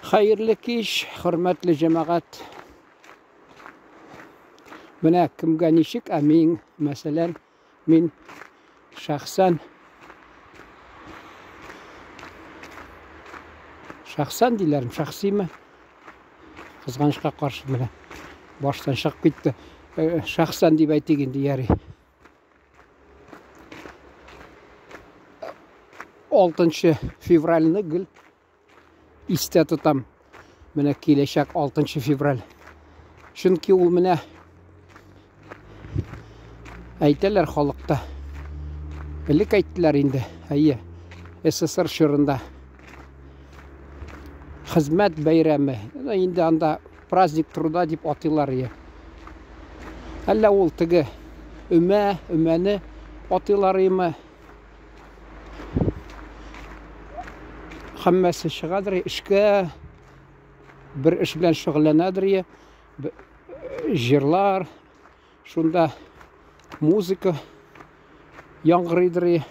Хәерле кич, хөрмәтле җәмәгать. Менә кемгә ничек, ә мин, мәсәлән, мин шәхсән шәхсән диләрме, шәхсиме? Кызганычка каршы менә баштан чыгып китте. Э, шәхсән дип әйтик инде, ярый. 6 февральны гел истә тотам. Менә киләчәк 6 февраль. Чөнки ул менә әйтәләр халыкта. Элек әйттеләр инде, әйе, СССР чорында. Хезмәт бәйрәме. Инде анда праздник труда дип атыйлар ие. Әллә ул теге өмә, өмәне атыйлар име? Һәммәсе чыгадыр эшкә, бер эш белән шөгыльләнәдер ие. Җырлар, шунда музыка яңгырыйдыр ие.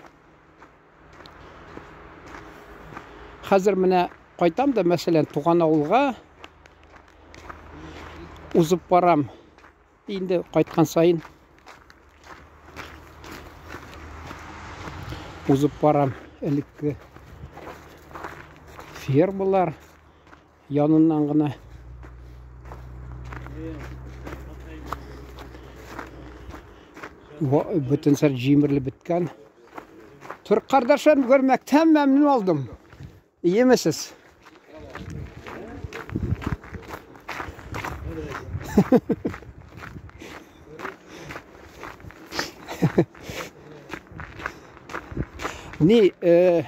Хәзер менә кайтам да, мәсәлән, туган авылга узып барам. Инде кайткан саен узып барам элекке фермалар яныннан гына. Бөтен сәр җимерелеп беткән. Түрк кардәшләрем күрмәктән мәмнүн алдым. Иемесез? Ни, э,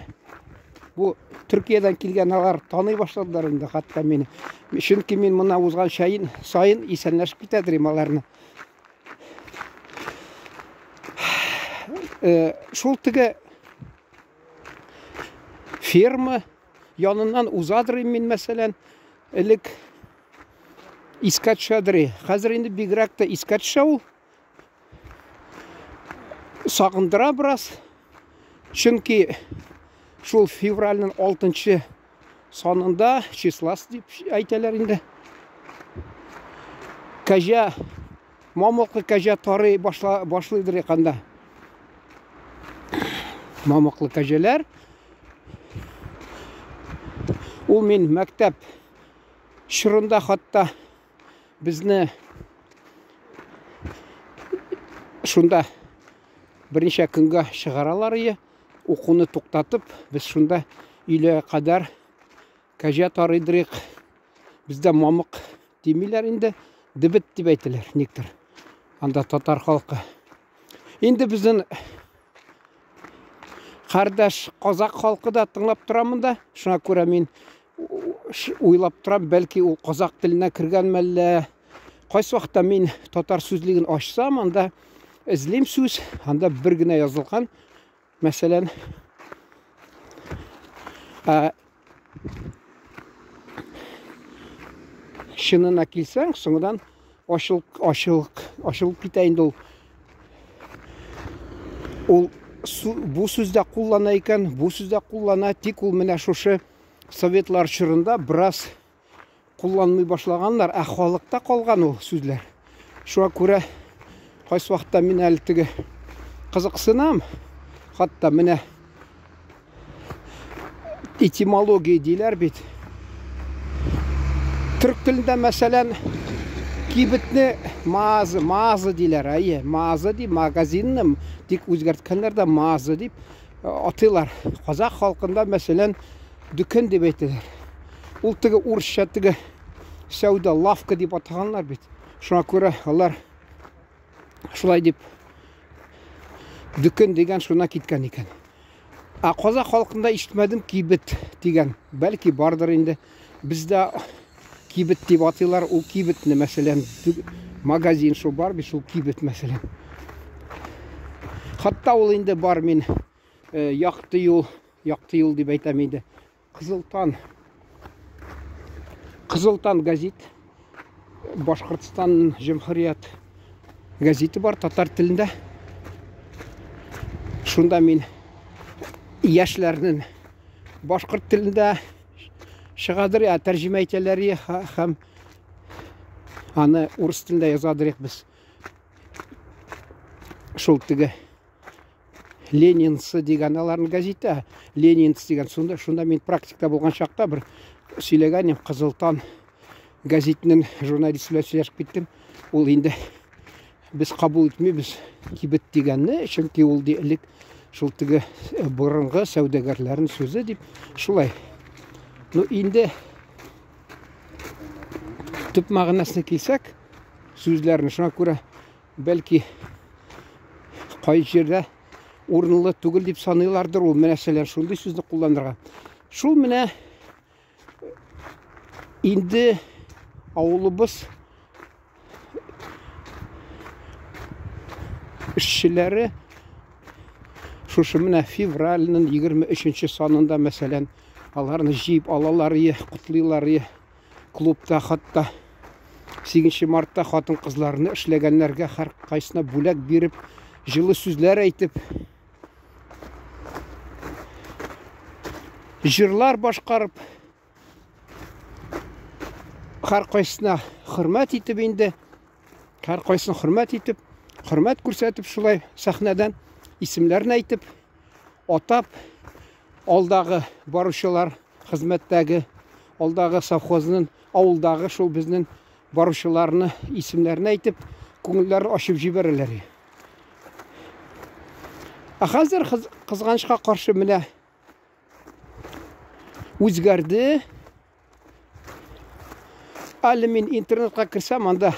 бу Төркиядән килгән алар таный башладылар инде хәтта мине. Чөнки мин моны узган шайын, саен исәнләшеп китә дирим аларны. Э, шул теге ферма яныннан узадыр мин, мәсәлән, элек искә төшәдер. Хәзер инде бигрәк тә искә төшә ул. Сагындыра бераз. Чөнки шул февральнең 6 санында, числас дип әйтәләр инде. Кәҗә, мамыклы кәҗә тарый башла, башлыйдыр яканда. Мамыклы кәҗәләр. Ул мин мәктәп чорында хатта безне шунда берничә көнгә чыгаралар ие. Укуны туктатып, без шунда өйләгә кадәр кәҗә тарыйдырык. Бездә мамык димиләр инде, дебет дип әйтәләр никтер. Анда татар халкы. Инде безнең кардәш казак халкы да тыңлап тора монда. Шуңа күрә мин уйлап торам, бәлки ул казак теленә кергән мәллә. Кайсы вакытта мин татар сүзлеген ачсам, анда эзлим сүз, анда бер генә язылган. Мәсәлән, ә, чынына килсәң, соңынан ачылып, ачылып, ачылып китә инде ул. Ул бу сүздә куллана икән, бу сүздә куллана, тик ул менә шушы советлар чорында бераз кулланмый башлаганнар, ә халыкта калган ул сүзләр. Шуңа күрә кайсы вакытта мин әле теге кызыксынам, хатта менә этимология диләр бит. Төрк телендә, мәсәлән, кибетне мазы, мазы диләр, әйе, мазы дип, магазинны тик үзгәрткәннәр дә мазы дип э, атыйлар. Казак халкында, мәсәлән, дүкен дип әйтәләр. Ул теге урысча теге сәүдә лавка дип атаганнар бит. Шуңа күрә алар шулай дип дүкен дигән шуна киткән икән. Ә казак халкында ишетмәдем кибет дигән. Бәлки бардыр инде. Бездә кибет дип атыйлар, ул кибетне, мәсәлән, магазин шул бар бит, шул кибет, мәсәлән. Хатта ул инде бар мин э, якты юл, якты юл дип әйтәм инде. Кызыл тан. Кызыл тан газет. Башкортстан Җөмһүрият газеты бар татар телендә. Шунда мин яшьләрнең башкорт телендә чыгадыр, ә тәрҗемә итәләр һәм аны урыс телендә язадыр без. Шул теге Ленинцы дигән аларның газета, Ленинцы дигән. Шунда, шунда мин практикта булган чакта бер сөйләгән идем, Кызыл таң гәзитенең журналисты белән сөйләшеп киттем. Ул инде без кабул итмибез кибет дигәнне, чөнки ул ди элек шул теге борынгы сәүдәгәрләрнең сүзе дип шулай. Ну инде төп мәгънәсенә килсәк, сүзләрне шуңа күрә бәлки кай җирдә урынлы түгел дип саныйлардыр ул мәсәлән шундый сүзне кулланырга. Шул менә инде авылыбыз эшчеләре шушы менә февральнең 23 санында мәсәлән аларны җыеп алалар, котлыйлар клубта хатта 8 мартта хатын-кызларны эшләгәннәргә һәр кайсына бүләк биреп, җылы сүзләр әйтеп, җырлар башкарып, һәр кайсына хөрмәт итеп инде, һәр кайсын хөрмәт итеп, хөрмәт күрсәтеп шулай сәхнәдән исемнәрен әйтеп, атап, алдагы баручылар хезмәттәге, алдагы совхозның, авылдагы шул безнең баручыларны исемнәрен әйтеп, күңелләрен ачып җибәрәләр. Ә хәзер кызганычка каршы менә үзгәрде. Әле мин интернетка керсәм, анда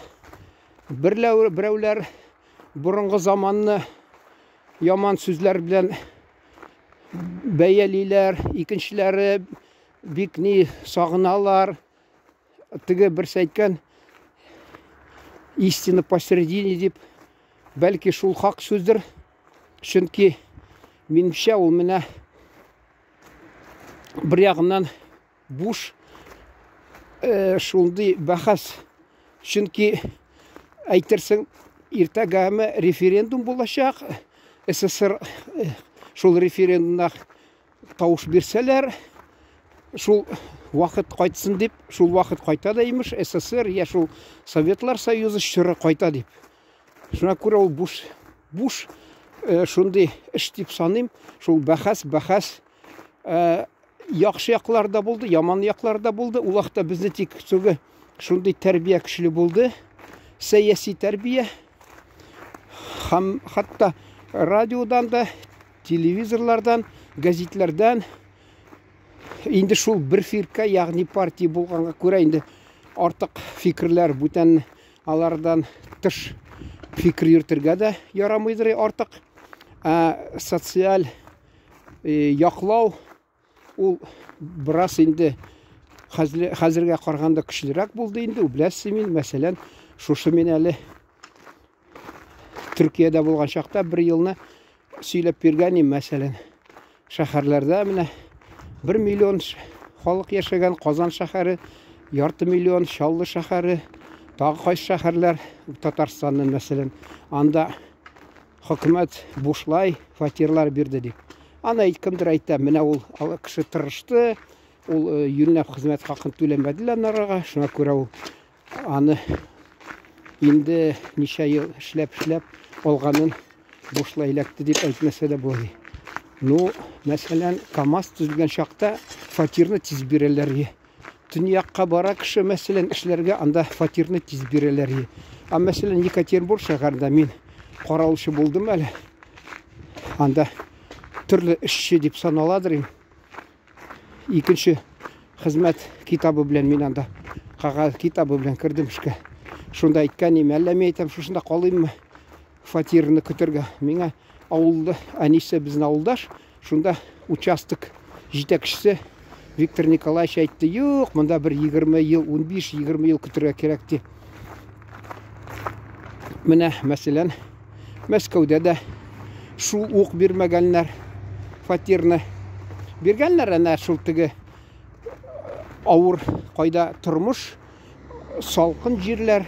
берләү, берәүләр борынгы заманны яман сүзләр белән бәялиләр, икенчеләре бик ни сагыналар. Теге берсе әйткән, истина посередине дип, бәлки шул хак сүздер. Чөнки минемчә ул менә бер ягыннан буш шундый бәхәс. Чөнки әйтерсең, иртәгәме референдум булачак, СССР шул референдумда тавыш бирсәләр, шул вакыт кайтсын дип, шул вакыт кайта да имеш, СССР я шул Советлар Союзы чоры кайта дип. Шуңа күрә ул буш, буш шундый эш дип саныйм. Шул бәхәс, бәхәс яхшы яклар да булды, яман яклар да булды. Ул вакытта безне тик сүге шундый тәрбия көчле булды. Сәяси тәрбия. Һәм хәтта радиодан да, телевизорлардан, газетләрдән инде шул бер фирка, ягъни партия булганга күрә инде артык фикерләр бүтән алардан тыш фикер йөртергә дә ярамыйдыр артык. Ә социаль яклау ул бераз инде хәзергә караганда көчлерәк булды инде. Беләсез мин, мәсәлән, шушы мин әле Төркиядә булган чакта бер елны сөйләп биргән идем, мәсәлән, шәһәрләрдә менә 1 миллион халык яшәгән Казан шәһәре, ярты миллион Чаллы шәһәре, тагы кайсы шәһәрләр Татарстанның, мәсәлән, анда хөкүмәт бушлай фатирлар бирде дип. Аны кемдер әйтә, менә ул кеше тырышты, ул юньләп хезмәт хакын түләмәделәр нарага, шуңа күрә ул аны инде ничә ел эшләп-эшләп алганын бушлай эләкте дип әйтмәсә дә була. Ну, мәсәлән, КАМАЗ төзелгән чакта фатирны тиз бирәләр. Төньякка бара кеше, мәсәлән, эшләргә, анда фатирны тиз бирәләр. Ә мәсәлән, Екатеринбург шәһәрендә мин каравылчы булдым әле. Анда төрле эшче дип саналадыр. Икенче хезмәт китабы белән мин анда кәгазь китабы белән кердем эшкә. Шунда әйткән идем, әллә мин әйтәм, шушында калыйммы фатирны көтәргә. Миңа авылда әнисе безнең авылдаш, шунда участок җитәкчесе Виктор Николаевич әйтте, юк, монда бер 20 ел, 15-20 ел көтәргә кирәк ди. Менә, мәсәлән, Мәскәүдә дә шул ук бирмәгәннәр фатирны. Биргәннәр әнә шул теге авыр кайда тормыш, салкын җирләр,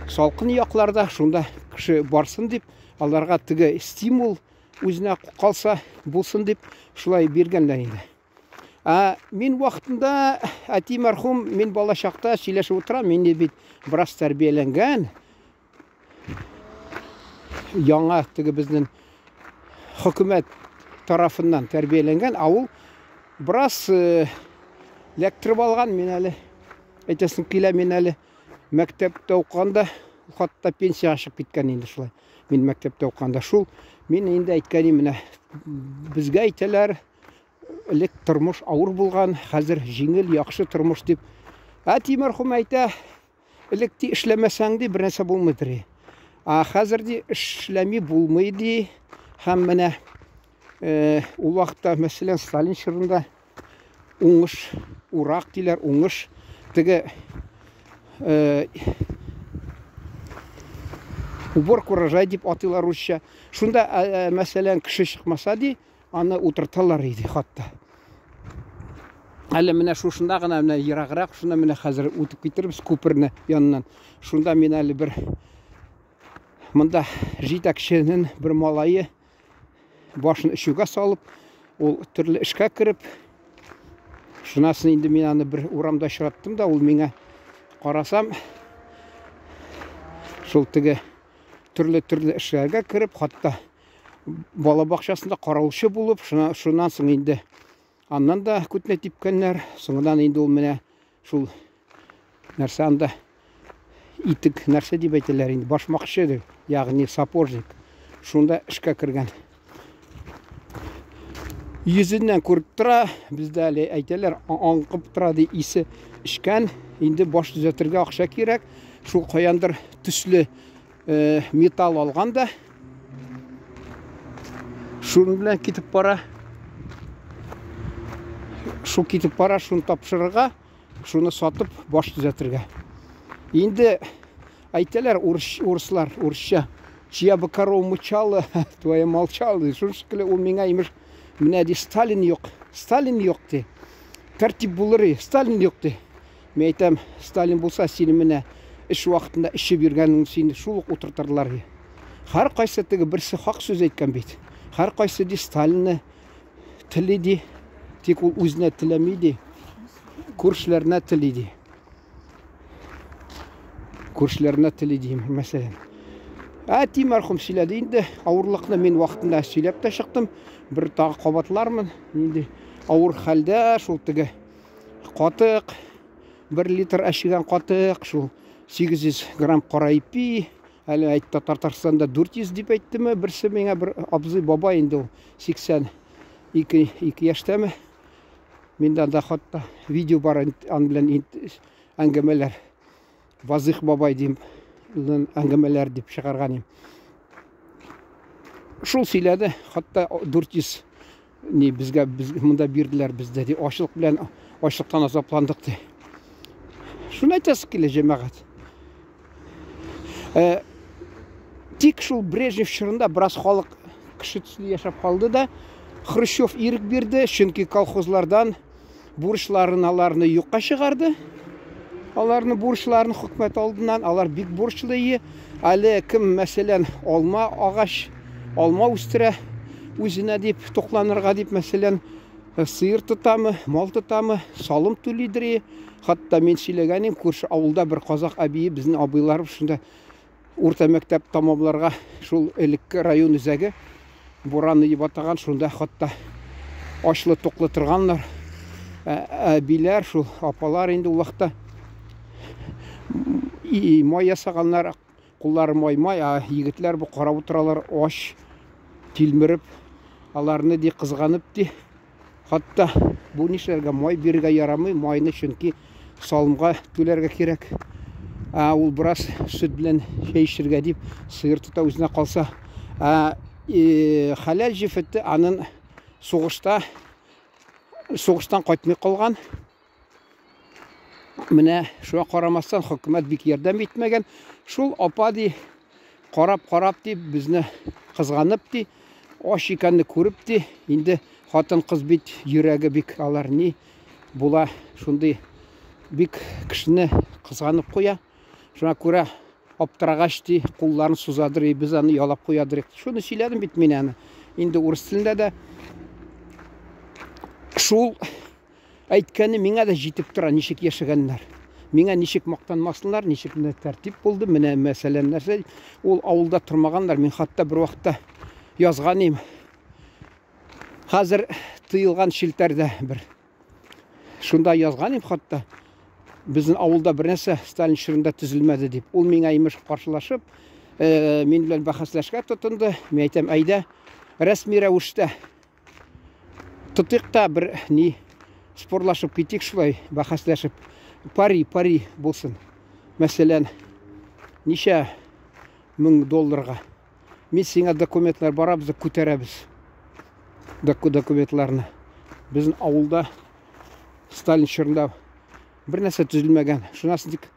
салкын якларда шунда кеше барсын дип, аларга теге стимул үзенә калса булсын дип шулай биргәннәр инде. Ә мин вакытында әти мәрхүм, мин бала чакта сөйләшеп утырам, мин бит бераз тәрбияләнгән. Яңа теге безнең хөкүмәт тарафыннан тәрбияләнгән, ә ул бераз эләктереп алган, мин әле әйтәсем килә, мин әле мәктәптә укыганда, хатта пенсиягә чыгып киткән инде шулай. Мин мәктәптә укыганда шул, мин инде әйткәнем менә безгә әйтәләр, элек тормыш авыр булган, хәзер җиңел, яхшы тормыш дип. Әти мәрхүм әйтә, элек ди эшләмәсәң ди бер нәрсә булмый ди. Ә хәзер ди эшләми булмый ди. Һәм менә ул вакытта, мәсәлән, Сталин чорында уңыш, урак диләр, уңыш теге уборка урожай дип атыйлар русча. Шунда, мәсәлән, кеше чыкмаса ди, аны утырталар иде хатта. Әле менә шушында гына, менә ераграк, шунда менә хәзер үтеп китербез күперне яныннан. Шунда мин әле бер монда җитәкченең бер малае башын эчүгә салып, ул төрле эшкә кереп, шунасын инде мин аны бер урамда очраттым да, ул миңа карасам, шул теге төрле-төрле эшләргә кереп, хатта бала бакчасында караучы булып, шуннан соң инде аннан да күтне типкәннәр. Соңыннан инде ул менә шул нәрсә анда итек нәрсә дип әйтәләр инде, башмакчы дип, ягъни сапожник. Шунда эшкә кергән. Йөзеннән күреп тора, бездә әле әйтәләр, аңкып тора ди, исе эчкән, инде баш төзәтергә акча кирәк. Шул каяндыр төсле металл алган да, шуның белән китеп бара. Шул китеп бара, шуны тапшырырга, шуны сатып баш төзәтергә. Инде әйтәләр урыслар, урысча, чья бы корова мычала, твоя молчала. Шуның шикелле ул миңа имеш, менә ди, Сталин юк, Сталин юк ди. Тәртип булыр, Сталин юк ди. Мин әйтәм, Сталин булса, сине менә эш вакытында эчеп йөргәнең сине шул ук утыртырлар. Һәр кайсы теге берсе хак сүз әйткән бит. Һәр кайсы ди Сталинны тели ди, тик ул үзенә теләми ди. Күршеләренә тели ди. Күршеләренә тели ди, мәсәлән. Әти мәрхүм сөйләде инде, авырлыкны мин вакытында сөйләп тә чыктым. Бер тагы кабатлармын. Нинди авыр хәлдә шул теге катык, 1 литр әчегән катык, шул 800 грамм кара ипи, әле әйтте Татарстанда 400 дип әйттеме, берсе миңа бер абзый бабай инде ул 82 яшьтәме. Миндә анда хатта видео бар ан белән әңгәмәләр. Вазых бабай дим, әңгәмәләр дип чыгарган идем. Шул сөйләде, хатта 400 ни безгә без, монда бирделәр бездә ди, ачлык белән ачлыктан азапландык ди. Шуны әйтәсе килә, җәмәгать. Тик шул Брежнев чорында бераз халык кеше төсле яшәп калды да, Хрущев ирек бирде, чөнки колхозлардан бурычларын аларны юкка чыгарды. Аларны бурычларын хөкүмәт алдыннан, алар бик бурычлы ие. Әле кем, мәсәлән, алма агач, алма үстерә үзенә дип, тукланырга дип, мәсәлән, сыер тотамы, мал тотамы, салым түлидер. Хатта мин сөйләгәнем, күрше авылда бер казак әбие, безнең абыйлар шунда урта мәктәп тамамларга шул элекке район үзәге Бураны дип атаган, шунда хатта ачлы туклы торганнар. Әбиләр, шул апалар инде ул вакытта май ясаганнар, куллары май-май, ә егетләр бу карап утыралар, ач, тилмереп, аларны ди кызганып ди. Хатта бу нишләргә, май бирергә ярамый, майны чөнки салымга түләргә кирәк. Ә ул бераз сөт белән чәй эчәргә дип сыер тота үзенә калса. Ә хәләл җефете анын сугышта сугыштан кайтмый калган. Менә шуңа карамастан хөкүмәт бик ярдәм итмәгән. Шул апа ди, карап-карап ди, безне кызганып ди, ач икәнне күреп ди, инде хатын-кыз бит йөрәге бик алар ни була, шундый бик кешене кызганып куя. Шуңа күрә аптырагач ди, кулларын сузадыр, без аны ялап куядыр. Шуны сөйләдем бит мин аны. Инде урыс телендә дә шул. Әйткәне миңа да җитеп тора, ничек яшәгәннәр. Миңа ничек мактанмасыннар, ничек менә тәртип булды, менә мәсәлән нәрсә. Ул авылда тормаганнар. Мин хатта бер вакытта язган идем. Хәзер тыелган челтәрдә бер. Шунда язган идем хатта. Безнең авылда бер нәрсә Сталин чорында төзелмәде дип. Ул миңа имеш каршылашып, мин белән бәхәсләшкә тотынды. Мин әйтәм, әйдә, рәсми рәвештә тотыйк та бер ни спорлашып китик шулай, бәхәсләшеп. Пари, пари булсын. Мәсәлән, ничә мең долларга. Мин сиңа документлар барабыз да күтәрәбез. Документларны. Безнең авылда Сталин чорында бер нәрсә төзелмәгән. Шуннан соң тик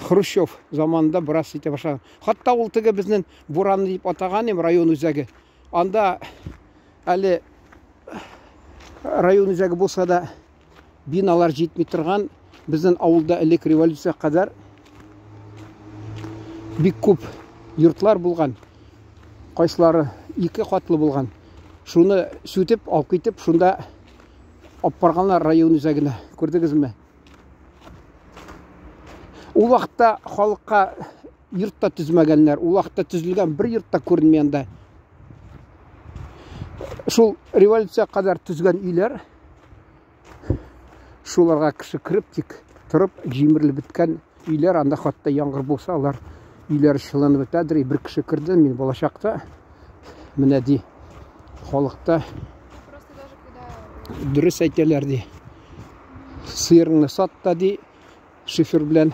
Хрущев заманында бераз итә башлаган. Хатта ул теге безнең Бураны дип атаган им район үзәге. Анда әле район үзәге булса да биналар җитми торган. Безнең авылда элек революция кадәр бик күп йортлар булган. Кайсылары ике катлы булган. Шуны сүтеп, алып китеп, шунда алып барганнар район үзәгенә. Күрдегезме? Ул вакытта халыкка йорт та төзмәгәннәр. Ул вакытта төзелгән бер йорт та күренми анда. Шул революция кадәр төзгән өйләр, шуларга кеше кереп тик торып җимерелеп беткән өйләр, анда хатта яңгыр булса, алар өйләр чыланып бетәдер. Бер кеше керде, мин балачакта. Менә ди, халыкта дөрес әйтәләр ди. Сыерыңны сат та ди, шифер белән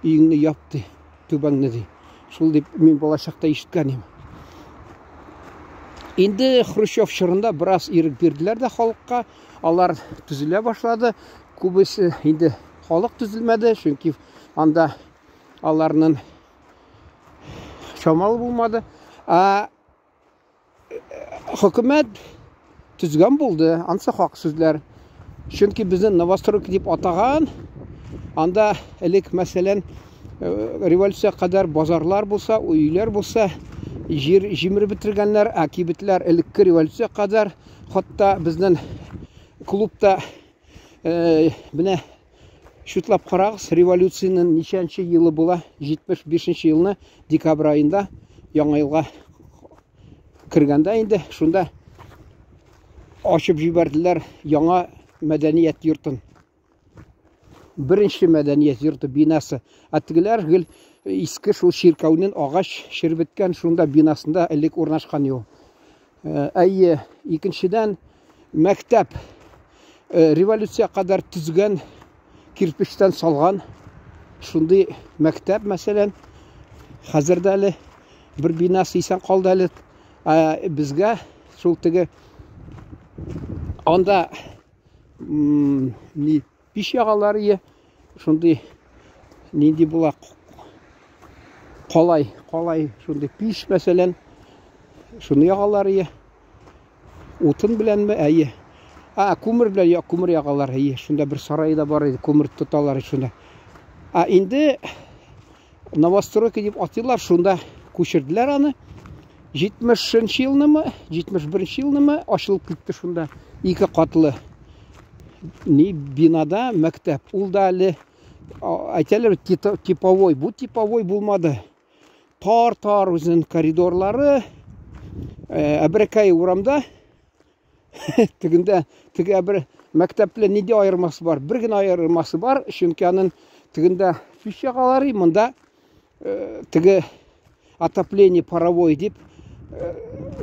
өеңне яп ди, түбәңне ди. Шул дип мин балачакта ишеткән идем. Инде Хрущев чорында бераз ирек бирделәр дә халыкка, алар төзелә башлады. Күбесе инде халык төзелмәде, чөнки анда аларның чамалы булмады. Ә хөкүмәт төзгән булды, ансы хак сүзләр. Чөнки безнең новостройка дип атаган, анда элек, мәсәлән, революция кадәр базарлар булса, өйләр булса, җир җимереп бетергәннәр, ә кибетләр элекке революция кадәр, хатта безнең клубта менә чутлап карагыз, революциянең ничәнче елы була? 75 елны декабрь аенда яңа елга кергәндә инде шунда ачып җибәрделәр яңа мәдәният йортын. Беренче мәдәният йорты бинасы. Ә тегеләр гел иске шул чиркәүнең агач череп беткән шунда бинасында элек урнашкан юл. Әйе, икенчедән мәктәп революция кадәр төзгән, кирпечтән салган шундый мәктәп, мәсәлән, хәзер дә әле бер бинасы исән калды әле. Ә безгә шул теге анда ни пич ягалар ие, шундый нинди була калай, калай шундый пич, мәсәлән, шуны ягалар ие. Утын беләнме? Әйе. А, күмер белән я күмер ягалар, әйе. Шунда бер сарай да бар иде, күмер тоталар шунда. А инде новостройка дип атыйлар, шунда күчерделәр аны. 70 елнымы, 71 елнымы ачылып китте шунда ике катлы ни бинада мәктәп. Ул да әле әйтәләр типовой, бу типовой булмады. Тар-тар үзенең коридорлары, әбрәкәй урамда тегендә теге бер мәктәп белән нинди аермасы бар? Бер генә аермасы бар, чөнки аның тегендә пич ягалары, монда теге отопление паровой дип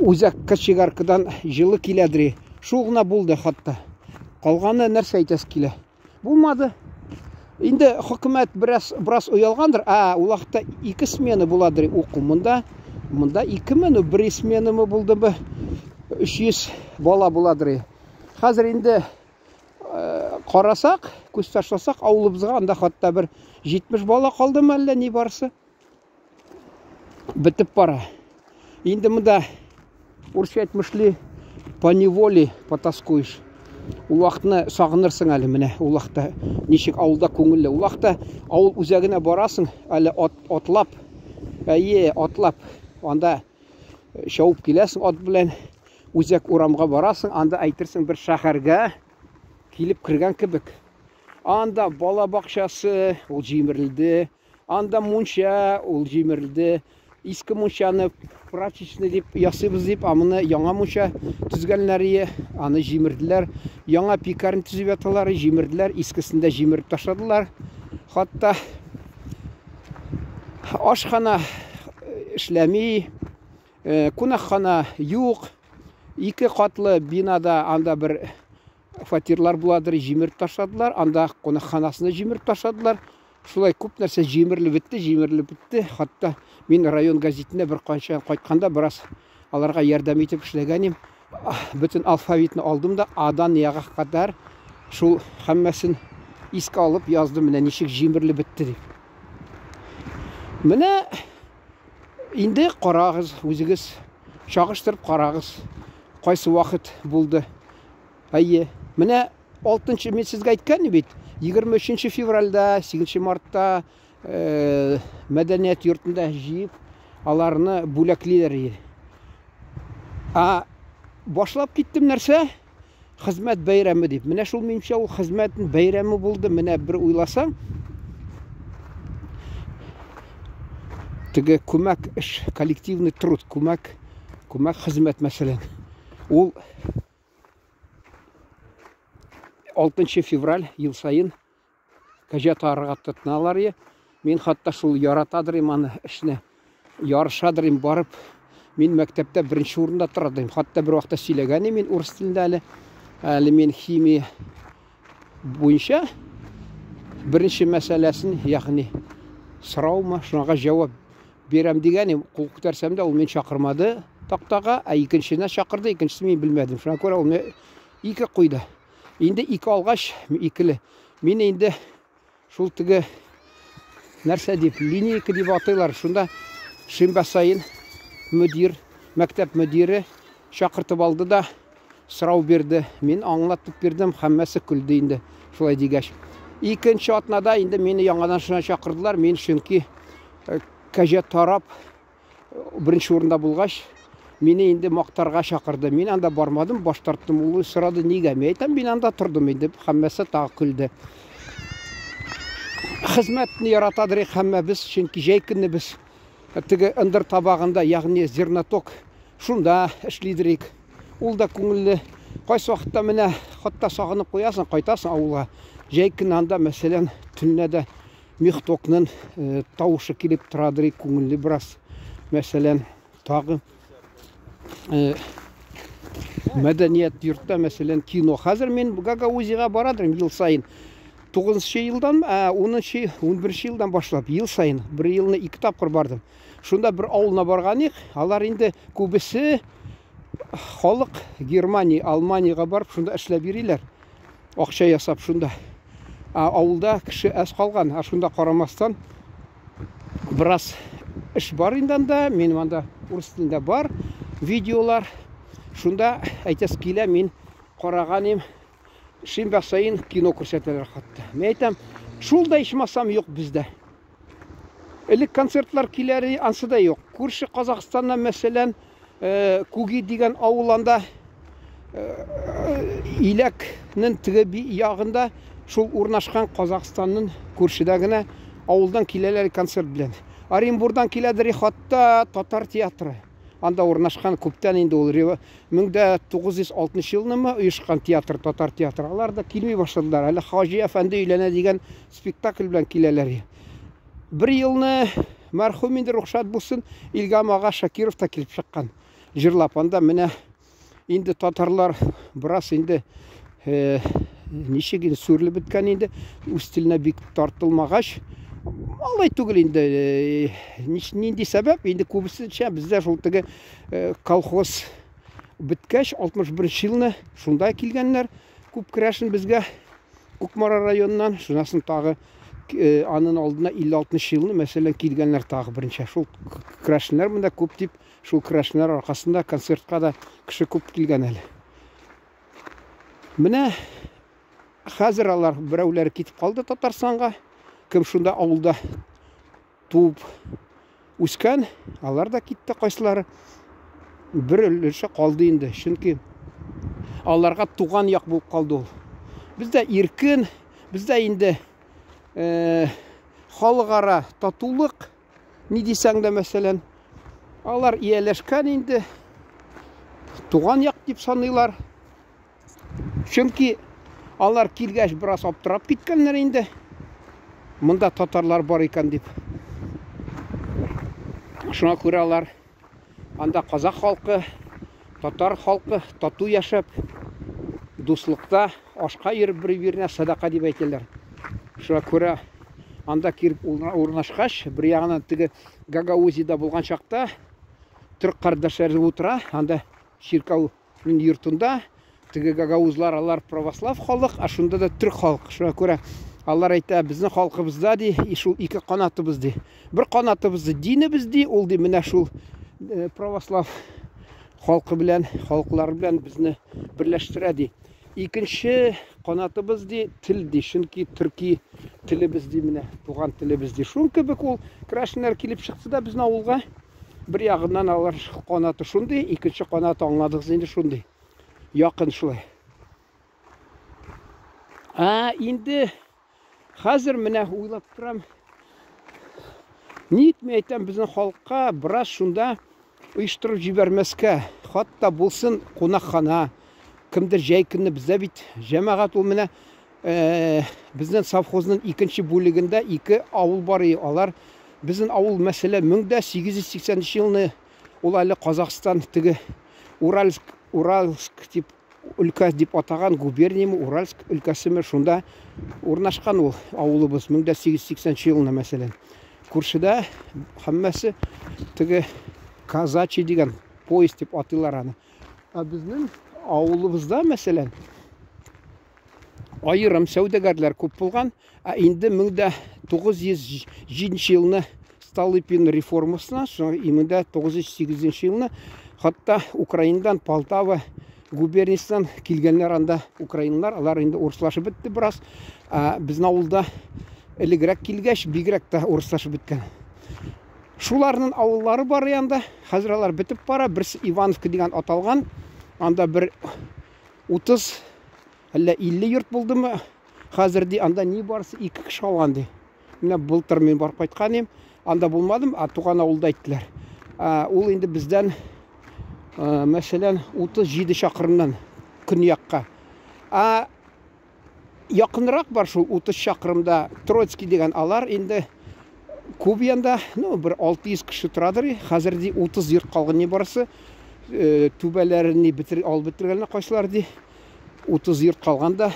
үзәк кочегаркадан җылы киләдер. Шул гына булды хатта. Калганы нәрсә әйтәсе килә? Булмады. Инде хөкүмәт бераз бераз оялгандыр. А, ул вакытта ике смена буладыр уку. Монда монда ике мени, бер сменамы булдымы? 300 бала буладыр. Хәзер инде карасак, күз ташласак, авылыбызга анда хатта бер 70 бала калдымы әллә ни барысы. Бетеп бара. Инде монда урысча әйтмешли по неволе потаскуешь. Ул вакытны сагынырсың әле менә ул вакытта ничек авылда күңелле. Ул вакытта авыл үзәгенә барасың, әле ат, атлап, әйе, атлап, анда чабып киләсең ат белән, үзәк урамга барасың, анда әйтерсең бер шәһәргә. Килеп кергән кебек. Анда бала бакчасы, ул җимерелде. Анда мунча, ул җимерелде. Иске мунчаны прачечный дип ясыйбыз дип, ә моны яңа мунча төзгәннәр ие, аны җимерделәр. Яңа пекарня төзеп яталар, җимерделәр, искесен дә җимереп ташладылар. Хатта ашхана эшләми, кунакхана юк. Ике катлы бинада анда бер фатирлар буладыр, җимереп ташладылар. Анда кунакханасын да җимереп ташладылар. Шулай күп нәрсә җимерелеп бетте, җимерелеп бетте. Хатта мин район газетына бер канча кайтканда бераз аларга ярдәм итеп эшләгән идем. Бөтен алфавитны алдым да Адан Яга кадәр шул һәммәсен искә алып яздым, менә ничек җимерелеп бетте дип. Менә инде карагыз, үзегез чагыштырып карагыз, кайсы вакыт булды. Әйе, менә 6 мин сезгә әйткән бит, 23 февральдә, 8 мартта э, мәдәният йортында җыеп, аларны бүләклиләр иде. А башлап киттем нәрсә? Хезмәт бәйрәме дип. Менә шул минемчә ул хезмәт бәйрәме булды. Менә бер уйласаң, теге күмәк эш, коллективный труд, күмәк, күмәк хезмәт мәсәлән. Ул 6 февраль ел саен кәҗә тарырга тотыналар е. Мин хатта шул яратадыр им аны эшне. Ярышадыр им барып. Мин мәктәптә беренче урында торадым. Хатта бер вакытта сөйләгән мин урыс телендә әле. Әле мин химия буенча беренче мәсьәләсен, ягъни сораумы, шуңа җавап бирәм дигән идем, кул күтәрсәм дә, ул мине чакырмады тактага, ә икенчесенә чакырды, икенчесен мин белмәдем. Шуңа күрә ул мине ике куйды. Инде ике алгач, икеле. Мин инде шул теге нәрсә дип, линейка дип атыйлар. Шунда шимбә саен мөдир, мәктәп мөдире чакыртып алды да сорау бирде. Мин аңлатып бирдем, һәммәсе көлде инде шулай дигәч. Икенче атнада инде мине яңадан шуна чакырдылар. Мин чөнки кәҗә тарап беренче урында булгач, мине инде мактарга чакырды. Мин анда бармадым, баш тарттым. Ул сорады, нигә? Мин әйтәм, мин анда тордым инде. Һәммәсе тагы көлде. Хезмәтне яратадыр һәммәбез, чөнки җәй көне без теге ындыр табагында, ягъни зерноток шунда эшлидерик. Ул да күңелле. Кайсы вакытта менә хатта сагынып куясың, кайтасың авылга. Җәй көне анда, мәсәлән, төнлә дә мехтокның э, тавышы килеп торадыр, күңелле бераз. Мәсәлән, тагы э, мәдәният йортта, мәсәлән, кино. Хәзер мин Гагаузиягә барадырым ел саен. 9 елдан, 10 11 елдан башлап ел саен бер елны ике тапкыр бардым. Шунда бер авылына барган идек, алар инде күбесе халык Германия, Алманиягә барып шунда эшләп йөриләр. Акча ясап шунда. Ә авылда кеше әз калган, ә шунда карамастан бераз эш бар инде анда, минем анда урыс телендә бар видеолар. Шунда әйтәсе килә, мин караган идем, шимбә саен кино күрсәтәләр хатта. Мин әйтәм, шул да ичмасам юк бездә. Элек концертлар киләр, ансы да юк. Күрше Казахстаннан, мәсәлән, э, Куги дигән авыл анда э, Иләкнең теге ягында шул урнашкан Казахстанның күршедә генә авылдан киләләр концерт белән. Оренбурдан киләдер хатта татар театры. Анда урнашкан күптән инде ул 1906 елнымы оешкан театр, татар театры. Алар да килми башладылар. Әле Хаҗи әфәнде өйләнә дигән спектакль белән киләләр. Бер елны мәрхүм инде рухшат булсын, Илгам ага Шакиров та килеп чыккан. Җырлап анда менә инде татарлар бераз инде э, ничек инде сүрелеп беткән инде, үз теленә бик тартылмагач, алай түгел инде, э, нинди сәбәп, инде күбесенчә бездә шул теге э, колхоз беткәч, 61 елны шунда килгәннәр, күп керәшен безгә Кукмара районыннан, шуннан соң тагы э, анын алдына 56 елны, мәсәлән, килгәннәр тагы берничә. Шул керәшеннәр монда күп дип, шул керәшеннәр аркасында концертка да кеше күп килгән әле. Менә хәзер алар берәүләре китеп калды Татарстанга. Кем шунда авылда туып үскән, алар да китте кайсылары. Бер өлеше калды инде, чөнки аларга туган як булып калды ул. Бездә иркен, бездә инде э, халыкара татулык, ни дисәң дә, мәсәлән, алар ияләшкән инде, туган як дип саныйлар. Чөнки алар килгәч бераз аптырап киткәннәр инде. Монда татарлар бар икән дип. Шуңа күрә алар анда казах халкы, татар халкы тату яшәп, дуслыкта ашка йөреп бер-беренә садака дип әйтәләр. Шуңа күрә анда килеп урнашкач, бер ягынан теге Гагаузида булган чакта төрк кардәшләре утыра, анда чиркәү йортында теге гагаузлар алар православ халык, ә шунда да төрк халык. Шуңа күрә алар әйтә, безнең халкыбызда ди, шул ике канатыбыз ди. Бер канатыбыз динебез ди, ул ди менә шул э, православ халкы белән, халыклар белән безне берләштерә ди. Икенче канатыбыз ди, тел ди, чөнки төрки телебез ди менә, туган телебез ди. Шуның кебек ул керәшеннәр килеп чыкты да безнең авылга. Бер ягыннан алар канаты шундый, икенче канаты аңладыгыз инде шундый. Якын шулай. Ә инде хәзер менә уйлап торам. Ник мин әйтәм, безнең халыкка бераз шунда оештырып җибәрмәскә. Хатта булсын кунакхана. Кемдер җәй көнне бездә бит җәмәгать ул менә Э, безнең совхозның икенче бүлегендә ике авыл бар и алар безнең авыл мәсәлән 1880 елны ул әле Казахстан теге Уральск Уральск дип өлкә дип атаган губернияме Уральск өлкәсеме шунда урнашкан ул авылыбыз 1880 елны мәсәлән күршедә һәммәсе теге казачий дигән поезд дип атыйлар аны ә безнең авылыбызда мәсәлән аерым сәүдәгәрләр күп булган. Ә инде 1907 елны Столыпин реформасына, соң 1908 елны хатта Украинадан Полтава губерниясеннән килгәннәр анда украиннар, алар инде урыслашып бетте бераз. Ә безнең авылда элегрәк килгәч, бигрәк тә урыслашып беткән. Шуларның авыллары бар янда. Хәзер алар бетеп бара. Берсе Ивановка дигән аталган. Анда бер 30 әллә 50 йорт булдымы? Хәзер ди, анда ни барысы ике кеше калган ди. Менә былтыр мин барып кайткан идем, анда булмадым, а туган авылда әйттеләр. Ул инде бездән, мәсәлән, 37 чакрымнан көньякка. А якынрак бар шул 30 чакрымда Троицкий дигән алар инде күп янда, ну, бер 600 кеше торадыр. Хәзер ди 30 йорт калган ни барысы. Түбәләрен ни бетер, алып бетергәннәр кайсылар ди. 30 йорт калган да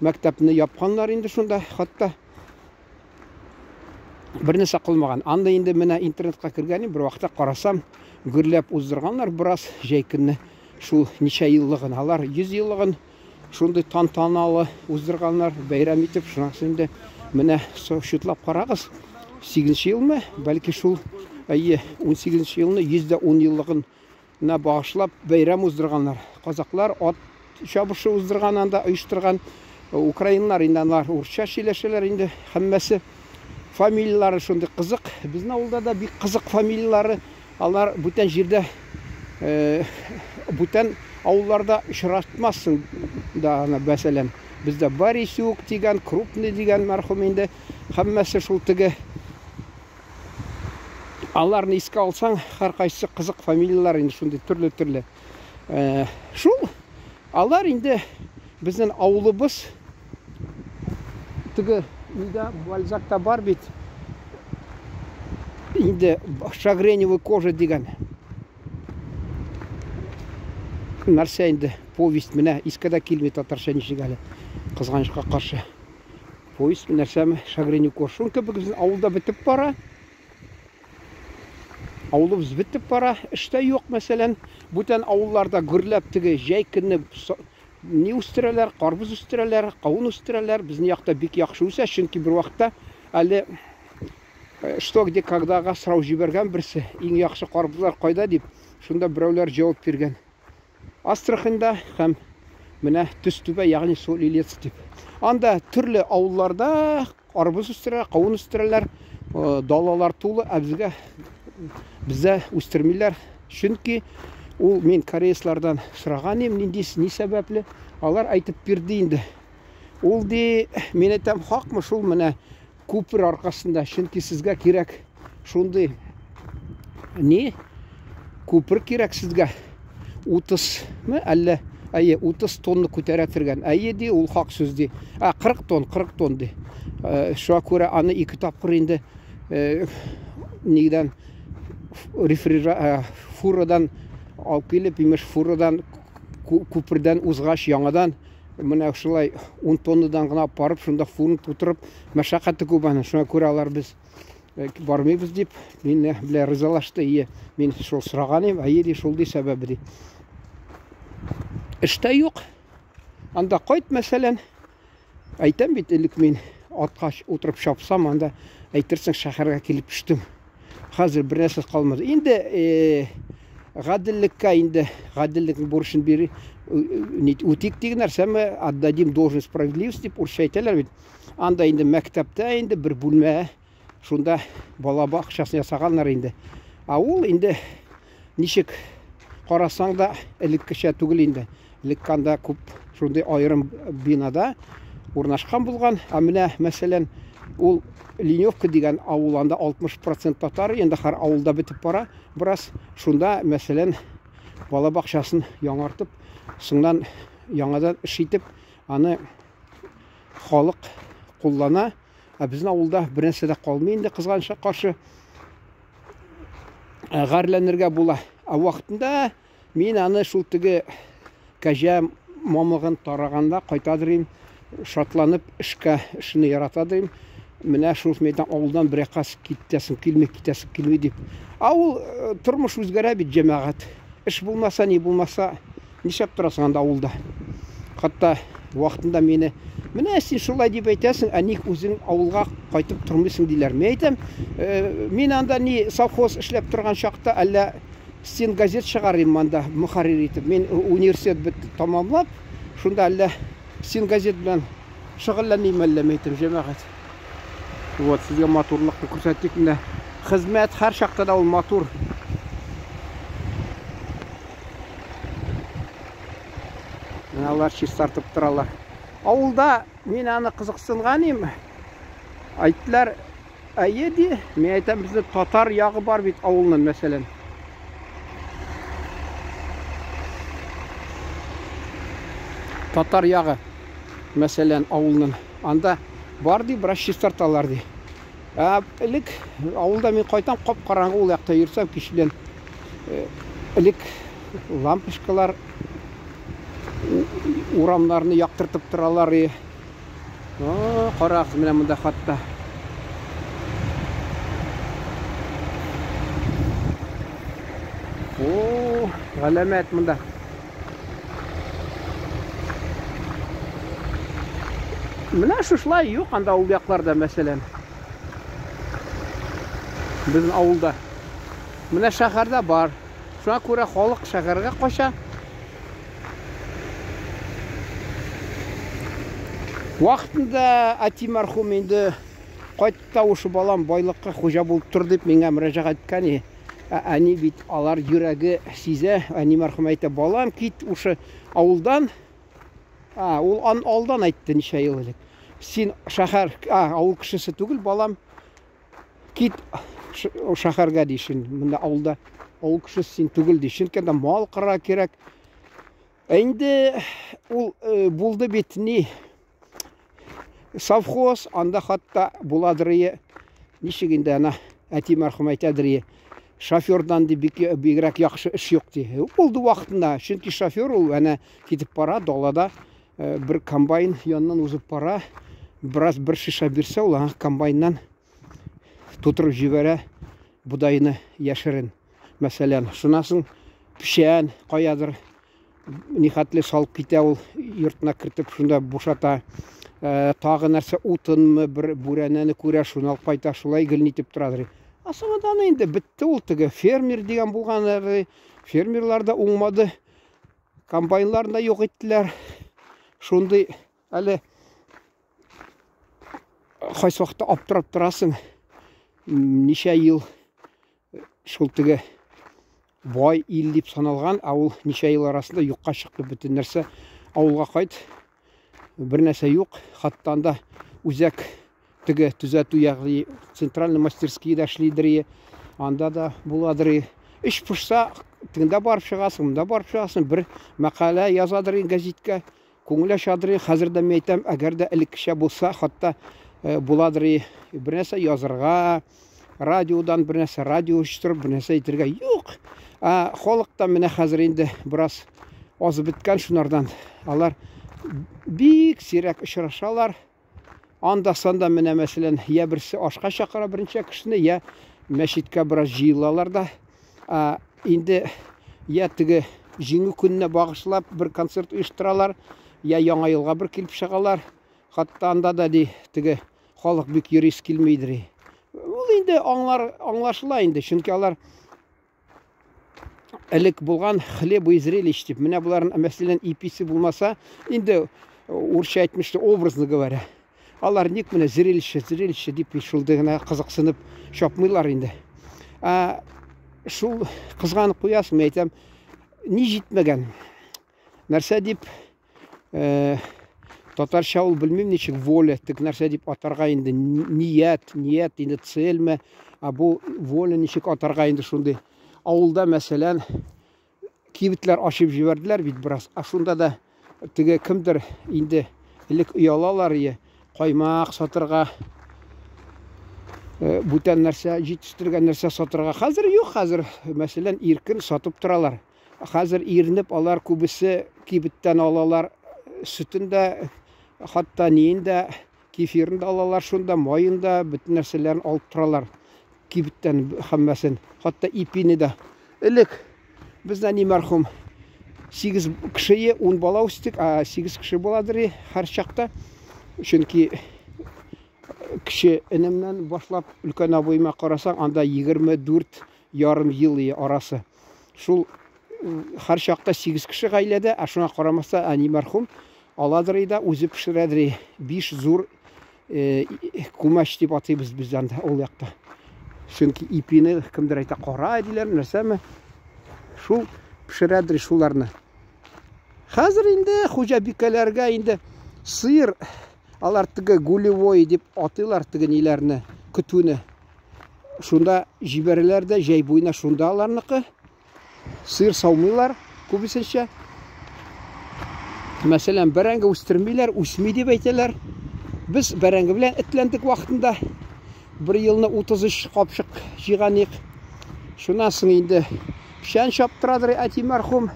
мәктәпне япканнар инде шунда, хатта бер нәрсә калмаган. Анда инде менә интернетка кергән бер вакытта карасам, гөрләп уздырганнар бераз җәй көнне шул ничә еллыгын, алар 100 еллыгын шундый тантаналы уздырганнар, бәйрәм итеп, шуннан соң инде менә счетлап карагыз, 8 елмы, бәлки шул, әйе, 18 елны 110 еллыгын на багышлап бәйрәм уздырганнар. Казаклар ат чабышы уздырган анда, оештырган. Украиннар инде алар урысча сөйләшәләр инде һәммәсе. Фамилияләре шундый кызык. Безнең авылда да бик кызык фамилияләре. Алар бүтән җирдә, бүтән авылларда очратмассың да аны, мәсәлән. Бездә Борисюк дигән, Крупный дигән мәрхүм инде. Һәммәсе шул теге аларны искә алсаң, һәркайсы кызык фамилияләр инде шундый төрле-төрле. Шул алар инде безнең авылыбыз теге нидә Бальзакта бар бит. Инде шагреневый кожа дигән нәрсә инде повесть менә искә дә килми татарча ничек әле кызганычка каршы. Повесть нәрсәме шагреневый кожа. Шуның кебек безнең авылда бетеп бара. Авылыбыз бетеп бара, эш тә юк, мәсәлән. Бүтән авылларда гөрләп теге җәй көне ни үстерәләр, карбыз үстерәләр, кавын үстерәләр. Безнең якта бик яхшы үсә, чөнки бер вакытта әле э, что где когдага сорау җибәргән берсе, иң яхшы карбызлар кайда дип, шунда берәүләр җавап биргән. Астраханьда һәм менә Төстүбә, ягъни Соль-Илецк дип. Анда төрле авылларда карбыз үстерәләр, кавын үстерәләр, э, далалар тулы, ә безгә бездә үстермиләр. Чөнки ул мин кореецлардан сораган идем, нинди ни сәбәпле, алар әйтеп бирде инде. Ул ди, мин әйтәм, хакмы шул менә күпер аркасында, чөнки сезгә кирәк шундый ни күпер кирәк сезгә 30 мы әллә әйе 30 тонна күтәрә торган. Әйе ди, ул хак сүз ди. А 40 тонн, 40 тонн ди. Э, шуңа күрә аны ике тапкыр инде э, нидән рефрижа э, фурадан алып килеп, имеш фурадан күпердән узгач яңадан менә шулай 10 тоннадан гына апарып, шунда фурны тутырып, мәшәкате күп аның. Шуңа күрә алар без э, бармыйбыз дип, мине белән ризалашты. Ие, мин шул сораган идем, әйе ди, шул ди сәбәбе ди. Эштә юк. Анда кайт, мәсәлән, әйтәм бит, элек мин атка утырып чапсам, анда әйтерсең шәһәргә килеп төштем. Хәзер бер нәрсә калмады. Инде э, гаделлеккә инде гаделлекнең бурычын бир үтик дигән нәрсәме, отдадим должность справедливость дип урысча әйтәләр бит. Анда инде мәктәптә инде бер бүлмә, шунда бала бакчасын ясаганнар инде. Ә ул инде ничек карасаң да элеккечә түгел инде. Элек анда күп шундый аерым бинада урнашкан булган. Ә менә, мәсәлән, ул Леневка дигән авыл, анда 60% татар, инде һәр авылда бетеп бара бераз. Шунда, мәсәлән, бала бакчасын яңартып, соңнан яңадан эш итеп, аны халык куллана. Ә безнең авылда бернәрсә дә калмый инде, кызганычка каршы. Гарьләнергә була. Ә вакытында мин аны шул теге кәҗә мамыгын тараганда кайтадыр идем, шатланып эшкә, эшне яратадыр идем. Менә шул мәйдан авылдан бер якка китәсем килми, китәсем килми дип. Ә ул э, тормыш үзгәрә бит, җәмәгать. Эш булмаса, ни булмаса, нишләп торасың анда авылда? Хәтта вакытында мине менә син шулай дип әйтәсең, ә ник үзең авылга кайтып тормыйсың диләр. Мин әйтәм, э, мин анда ни совхоз эшләп торган чакта әллә Стен газет чыгарыйм анда мөхәррир итеп. Мин университет бит тамамлап, шунда әллә стен газет белән шөгыльләнмим әллә, әйтәм, җәмәгать. Вот, сезгә матурлыкны күрсәттек менә. Хезмәт һәр чакта да ул матур. Менә алар чистартып торалар. Авылда мин аны кызыксынган идем. Әйттеләр, Әйе, ди. Мин әйтәм, безнең татар ягы бар бит авылның, мәсәлән. Татар ягы, мәсәлән, авылның. Анда бар ди, бераз чистарталар ди. Ә элек авылда мин кайтам, кап-караңгы ул якта йөрсәм, кич белән э, элек лампочкалар урамнарны яктыртып торалар. О, карагыз, менә монда хатта. О, галәмәт монда. Менә шушылай юк анда ул якларда, мәсәлән. Безнең авылда. Менә шәһәрдә бар. Шуңа күрә халык шәһәргә кача. Вакытында әти мәрхүм инде кайт тавышы балам байлыкка хуҗа булып тор дип миңа мөрәҗәгать иткән. Ә әни бит алар йөрәге сизә. Әни мәрхүм әйтә, балам кит ушы авылдан. А, ул ан алдан әйтте ничә ел элек. Син шәһәр, а, авыл кешесе түгел, балам. Кит шәһәргә ди, монда авылда авыл кешесе син түгел ди. Чөнки анда мал кыра кирәк. Ә инде ул э, булды бит ни совхоз, анда хатта буладыр ничек инде ана әти мәрхүм әйтәдер шофердан ди бик бигрәк яхшы эш юк ди. Булды вакытында, чөнки шофер ул әнә китеп бара далада э, бер комбайн яныннан узып бара, бераз бер шиша бирсә, ул аңа комбайннан тутырып җибәрә бодайны яшерен. Мәсәлән, шуннан соң печән каядыр нихәтле салып китә ул йортына кертеп шунда бушата. Э, тагы нәрсә утынмы бер бүрәнәне күрә, шуны алып кайта, шулай гел нитеп торадыр. Ә соңыннан инде бетте ул теге фермер дигән булган, фермерлар да уңмады. Комбайнларны да юк иттеләр. Шундый әле кайсы вакытта аптырап торасың. Ничә ел шул теге бай ил дип саналган, ә ул ничә ел арасында юкка чыкты бөтен нәрсә. Авылга кайт. Бер нәрсә юк. Хатта анда үзәк теге төзәтү, ягъни центральный мастерскийда эшлидер, анда да буладыр. Эш пошса, тегендә барып чыгасың, монда барып чыгасың, бер мәкалә язадыр гәзиткә, күңел ачадыр. Хәзер дә мин әйтәм, әгәр дә элеккечә булса, хатта буладыр бер нәрсә язырга, радиодан бер нәрсә, радио оештырып, бер нәрсә әйтергә. Юк. Ә халык та менә хәзер инде бераз азып беткән шунардан. Алар бик сирәк очрашалар. Анда-санда менә, мәсәлән, я берсе ашка чакыра берничә кешене, я мәчеткә бераз җыелалар да. Ә, инде я теге Җиңү көненә багышлап бер концерт оештыралар, я Яңа елга бер килеп чыгалар. Хатта анда да ди теге халык бик йөрис килмидер. Ул инде аңлар, аңлашыла инде, чөнки алар элек булган хлеб и зрелищ дип. Менә боларның, мәсәлән, иписе булмаса, инде урысча әйтмешли, образно говоря. Алар ник менә зрелище, зрелище дип шул гына кызыксынып чапмыйлар инде. Ә, шул кызганып куясың, мин әйтәм, ни җитмәгән? Нәрсә дип, татарча ул белмим ничек воля, тик нәрсә дип атарга инде, ният, ният инде цельме, а бу воля ничек атарга инде шундый. Авылда, мәсәлән, кибетләр ачып җибәрделәр бит бераз, а шунда да теге кемдер инде элек оялалар ие, каймак сатырга, бүтән нәрсә, җитештергән нәрсә сатырга. Хәзер юк, хәзер, мәсәлән, иркен сатып торалар. Хәзер иренеп алар күбесе кибеттән алалар сөтен дә, хатта ниен дә, кефирын да алалар шунда, маен да, бөтен нәрсәләрен алып торалар кибеттән һәммәсен, хатта ипине дә. Элек без әни мәрхүм 8 кешее, 10 бала үстек, а 8 кеше буладыр һәр чакта. Чөнки кече энемнән башлап өлкән абыема карасаң, анда 24 ярым ел арасы. Шул һәр чакта 8 кеше гаиләдә, ә шуңа карамастан әни мәрхүм аладыр да үзе пешерәдер. 5 зур күмәч дип атыйбыз без анда ул якта. Чөнки ипине кемдер әйтә кара диләр, нәрсәме? Шул пешерәдер шуларны. Хәзер инде хуҗабикәләргә инде сыер, алар теге гулевой дип атыйлар теге ниләрне, көтүне. Шунда җибәрәләр дә, җәй буена шунда аларныкы. Сыер саумыйлар күбесенчә. Мәсәлән, бәрәңге үстермиләр, үсми дип әйтәләр. Без бәрәңге белән этләндек вакытында. Бер елны 33 капчык җыйган идек. Шуннан соң инде печән чаптырадыр әти мәрхүм.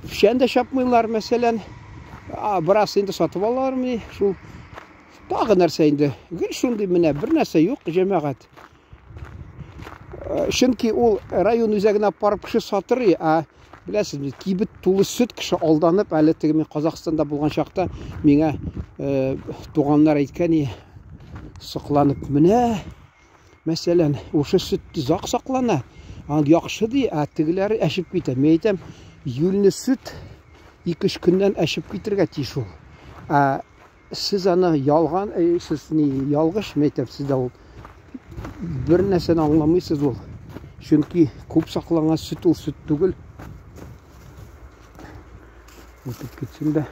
Печән дә чапмыйлар, мәсәлән. Бераз инде сатып алалармыни, шул. Тагы нәрсә инде? Гел шундый менә, бер нәрсә юк, җәмәгать. Чөнки ул район үзәгенә барып кеше сатыр, ә беләсез, кибет тулы сөт, кеше алданып, әле теге мин Казахстанда булган чакта миңа туганнар әйткән, сокланып, менә, мәсәлән, ушы сөт озак саклана, аны яхшы ди, ә тегеләре әчеп китә. Мин әйтәм, юльне сөт 2-3 көннән әчеп китергә тиеш ул. Ә сез аны ялган, сез ни ялгыш, мин әйтәм, сез дә ул бер нәрсәне аңламыйсыз ул. Чөнки күп сакланган сөт ул сөт түгел. Үтеп китсен дә.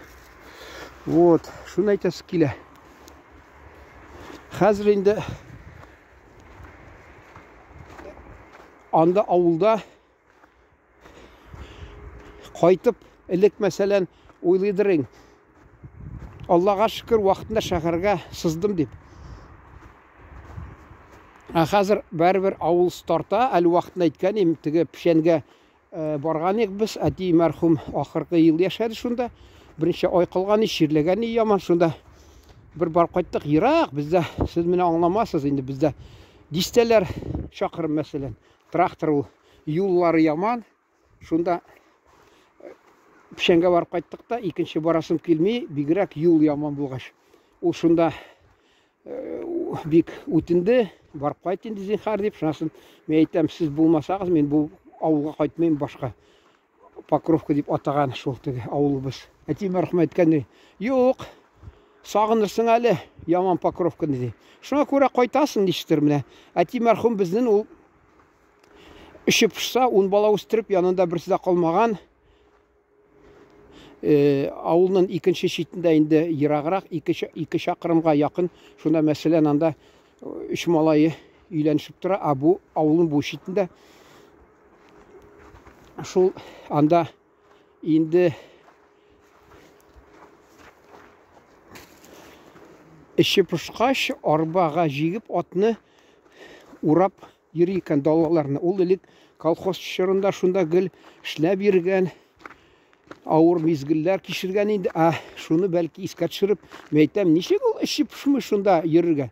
Вот, шуны әйтәсе килә. Хәзер инде анда авылда кайтып, элек, мәсәлән, уйлыйдырың, Аллага шөкер, вакытында шәһәргә сыздым дип. Ә хәзер барыбер авыл старта, әле вакытында әйткән идем, теге печәнгә барган идек без, әти мәрхүм ахыргы ел яшәде шунда. Берничә ай калган, чирләгән яман шунда. Бер барып кайттык, ерак, бездә, сез менә аңламасыз инде, бездә дистәләр чакрым, мәсәлән, трактор ул, юллары яман. Шунда печәнгә барып кайттык та, икенче барасым килми, бигрәк юл яман булгач. Ул шунда бик үтенде, барып кайт инде зинһар дип. Шуннан соң мин әйтәм, сез булмасагыз, мин бу авылга кайтмыйм башка. Покровка дип атаган шул теге авылыбыз. Әти мәрхүм әйткән, юк, сагынырсың әле яман Покровканы ди. Шуңа күрә кайтасың ничектер менә. Әти мәрхүм безнең ул эче пошса, 10 бала үстереп, янында берсе дә калмаган. Авылның икенче читендә инде ераграк, 2 чакрымга якын. Шунда, мәсәлән, анда өч малае өйләнешеп тора, ә бу авылның бу читендә шул анда инде эче пошкач, арбага җигеп атны урап йөри икән далаларны. Ул элек колхоз чорында шунда гел эшләп йөргән, авыр мизгелләр кичергән инде. Ә шуны бәлки искә төшереп, мин әйтәм, ничек ул эче пошмый шунда йөрергә?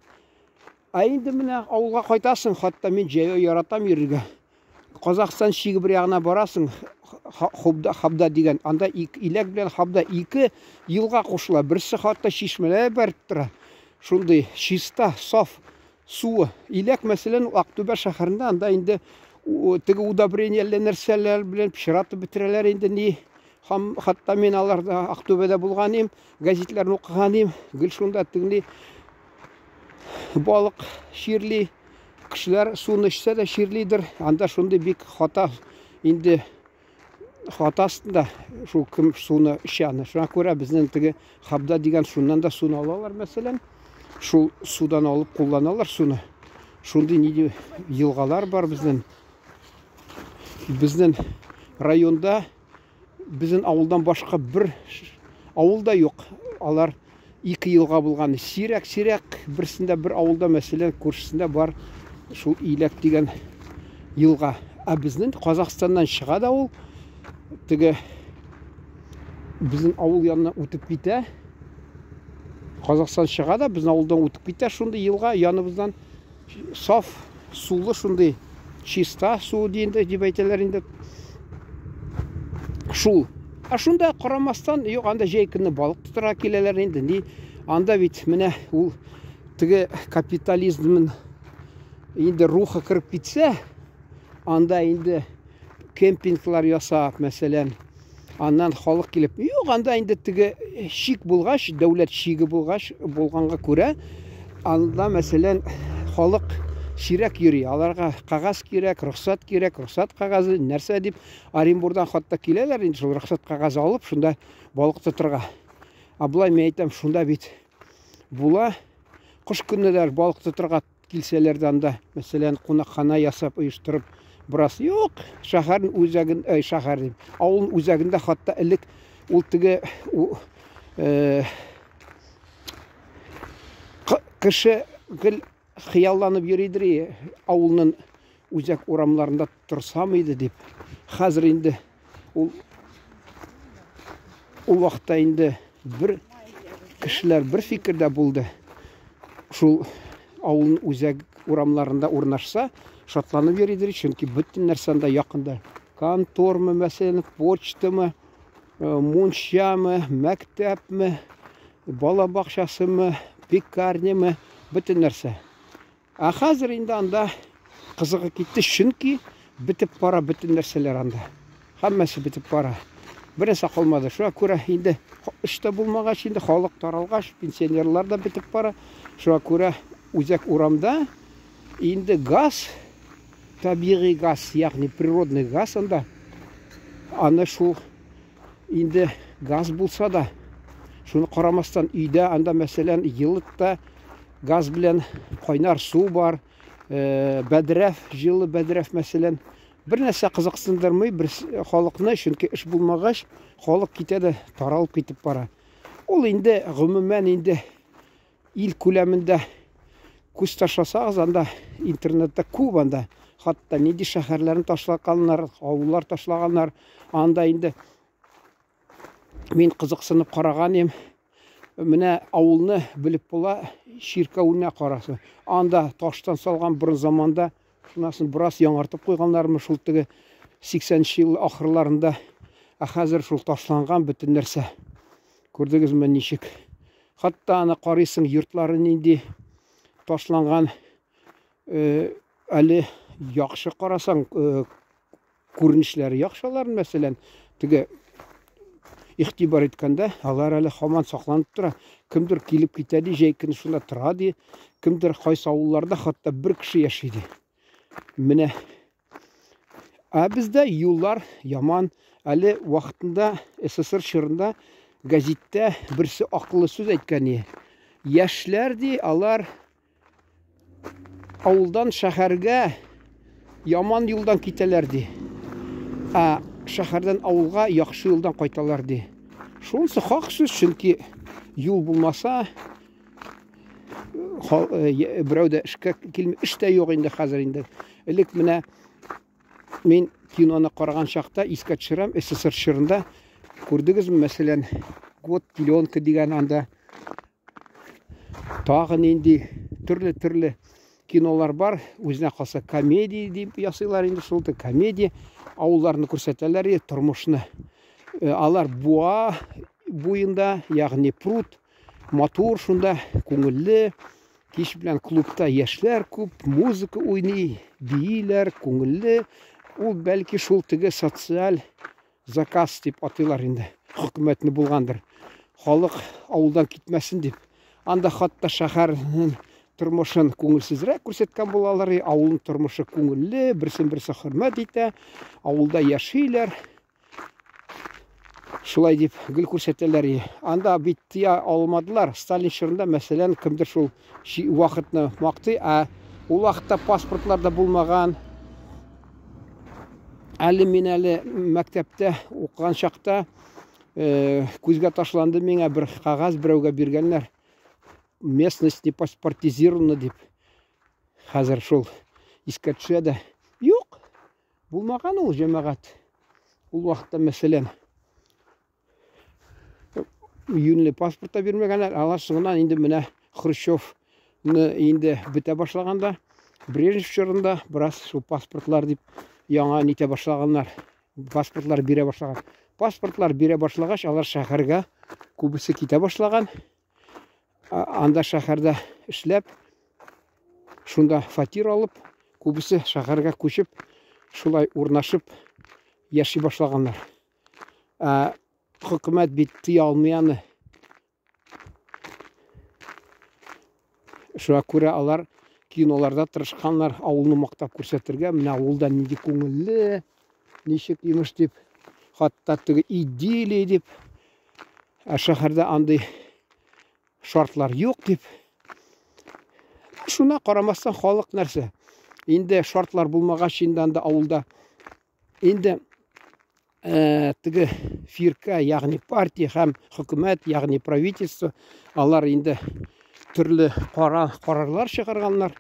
Ә инде менә авылга кайтасың, хәтта мин җәяү яратам йөрергә. Казахстан чиге бер ягына барасың, Хобда, Хабда дигән, анда Иләк белән Хабда ике елга кушыла. Берсе хәтта чишмәләр бәреп тора. Шундый чиста, саф суы. Иләк, мәсәлән, Актүбә шәһәрендә анда инде теге удобрение әллә нәрсәләр белән пычратып бетерәләр инде ни. Һәм хәтта мин аларда Актүбәдә булган идем, гәзитләрне укыган идем. Гел шунда тегени балык чирли, кешеләр суны эчсә дә чирлидер. Анда шундый бик хата инде, хата астында шул кем суны эчә аны. Шуңа күрә безнең теге Хабда дигән шуннан да суны алалар, мәсәлән. Шул судан алып кулланалар суны. Шундый нинди елгалар бар безнең. Безнең районда безнең авылдан башка бер авыл да юк. Алар ике елга булган. Сирәк-сирәк берсендә бер авылда, мәсәлән, күршесендә бар шул Иләк дигән елга. Ә безнең Казахстаннан чыга да ул теге безнең авыл янына үтеп китә. Казахстан чыга да безнең авылдан үтеп китә шундый елга яныбыздан саф сулы шундый чиста су инде дип әйтәләр инде. Шул. Ә шунда карамастан, юк, анда җәй көне балык тотарга киләләр инде. Ни, анда бит менә ул теге капитализмның инде рухы кереп китсә, анда инде кемпинглар ясап, мәсәлән, аннан халык килеп, юк, анда инде теге чик булгач, дәүләт чиге булгач, булганга күрә, анда, мәсәлән, халык сирәк йөри. Аларга кәгазь кирәк, рөхсәт кирәк, рөхсәт кәгазе, нәрсә дип, Оренбурдан хатта киләләр инде шул рөхсәт кәгазе алып, шунда балык тотырга. Ә болай мин әйтәм, шунда бит була. Кыш көне дә балык тотырга килсәләр дә анда, мәсәлән, кунакхана ясап, оештырып, бераз юк, шәһәрнең үзәген, әй, шәһәр дим, авылның үзәгендә хатта элек ул теге кеше гел хыялланып йөридер, авылның үзәк урамнарында торсам иде дип. Хәзер инде ул ул вакытта инде бер кешеләр бер фикердә булды. Шул авылның үзәк урамнарында урнашса, шатланып йөридер, чөнки бөтен нәрсә анда якында. Контормы, мәсәлән, почтамы, мунчамы, мәктәпме, бала бакчасымы, пекарнямы, бөтен нәрсә. Ә хәзер инде анда кызыгы китте, чөнки бетеп бара бөтен нәрсәләр анда. Һәммәсе бетеп бара. Бер нәрсә калмады. Шуңа күрә инде эш тә булмагач, инде халык таралгач, пенсионерлар да бетеп бара. Шуңа күрә үзәк урамда инде газ, табигый газ, ягъни природный газ анда, аны шул инде газ булса да, шуны карамастан өйдә анда, мәсәлән, елытта газ белән кайнар су бар, бәдрәф, җылы бәдрәф, мәсәлән. Бер нәрсә кызыксындырмый бер халыкны, чөнки эш булмагач, халык китә дә таралып китеп бара. Ул инде гомумән инде ил күләмендә күз ташласагыз, анда интернетта күп анда. Хәтта нинди шәһәрләрне ташлаганнар, авыллар ташлаганнар. Анда инде мин кызыксынып караган идем. Менә авылны белеп була, чиркәүенә карасы. Анда таштан салган борын заманда, шуннан соң бераз яңартып куйганнармы шул теге 80 ел ахырларында. Ә хәзер шул ташланган бөтен нәрсә. Күрдегезме ничек? Хәтта аны карыйсың, йортлары нинди ташланган. Әле яхшы карасаң, күренешләре яхшы аларның, мәсәлән, теге игътибар иткәндә, алар әле һаман сакланып тора. Кемдер килеп китә ди, җәй көне шунда тора ди. Кемдер кайсы авылларда хәтта бер кеше яши ди. Менә. Ә бездә юллар яман. Әле вакытында СССР чорында гәзиттә берсе акыллы сүз әйткән иде. Яшьләр ди, алар авылдан шәһәргә яман юлдан китәләр ди. Ә шәһәрдән авылга яхшы юлдан кайталар ди. Шунысы хак сүз, чөнки юл булмаса, берәү дә эшкә килми, эш тә юк инде хәзер инде. Элек менә мин киноны караган чакта искә төшерәм, СССР чорында күрдегезме, мәсәлән, Год теленка дигән анда тагы нинди төрле-төрле кинолар бар. Үзенә калса комедия дип ясыйлар инде шул комедия. Авылларны күрсәтәләр, тормышны. Алар буа буенда, ягъни пруд, матур шунда, күңелле. Кич белән клубта яшьләр күп, музыка уйный, бииләр, күңелле. Ул бәлки шул теге социаль заказ дип атыйлар инде. Хөкүмәтне булгандыр. Халык авылдан китмәсен дип. Анда хатта шәһәрнең тормышын күңелсезрәк күрсәткән булалар. Авылның тормышы күңелле, берсен-берсе хөрмәт итә, авылда яшиләр. Шулай дип гел күрсәтәләр. Анда бит тыя алмадылар. Сталин чорында, мәсәлән, кемдер шул вакытны мактый, ә ул вакытта паспортлар да булмаган. Әле мин әле мәктәптә укыган чакта күзгә ташланды миңа бер кәгазь берәүгә биргәннәр. Местность не паспортизирована дип. Хәзер шул искә төшә дә. Юк, булмаган ул җәмәгать. Ул вакытта, мәсәлән, юньле паспорт та бирмәгәннәр. Алар соңыннан инде менә Хрущевны инде бетә башлаганда, Брежнев чорында бераз шул паспортлар дип яңа нитә башлаганнар. Паспортлар бирә башлаган. Паспортлар бирә башлагач, алар шәһәргә күбесе китә башлаган. Анда шәһәрдә эшләп, шунда фатир алып, күбесе шәһәргә күчеп, шулай урнашып яши башлаганнар. Ә хөкүмәт бит тыя алмый аны. Шуңа күрә алар киноларда тырышканнар авылны мактап күрсәтергә. Менә авылда нинди күңелле, ничек имеш дип, хатта теге идиллия дип. Ә шәһәрдә андый шартлар юк дип. Шуна карамастан халык нәрсә? Инде шартлар булмагач инде анда авылда инде теге фирка, ягъни партия һәм хөкүмәт, ягъни правительство, алар инде төрле кара карарлар чыгарганнар.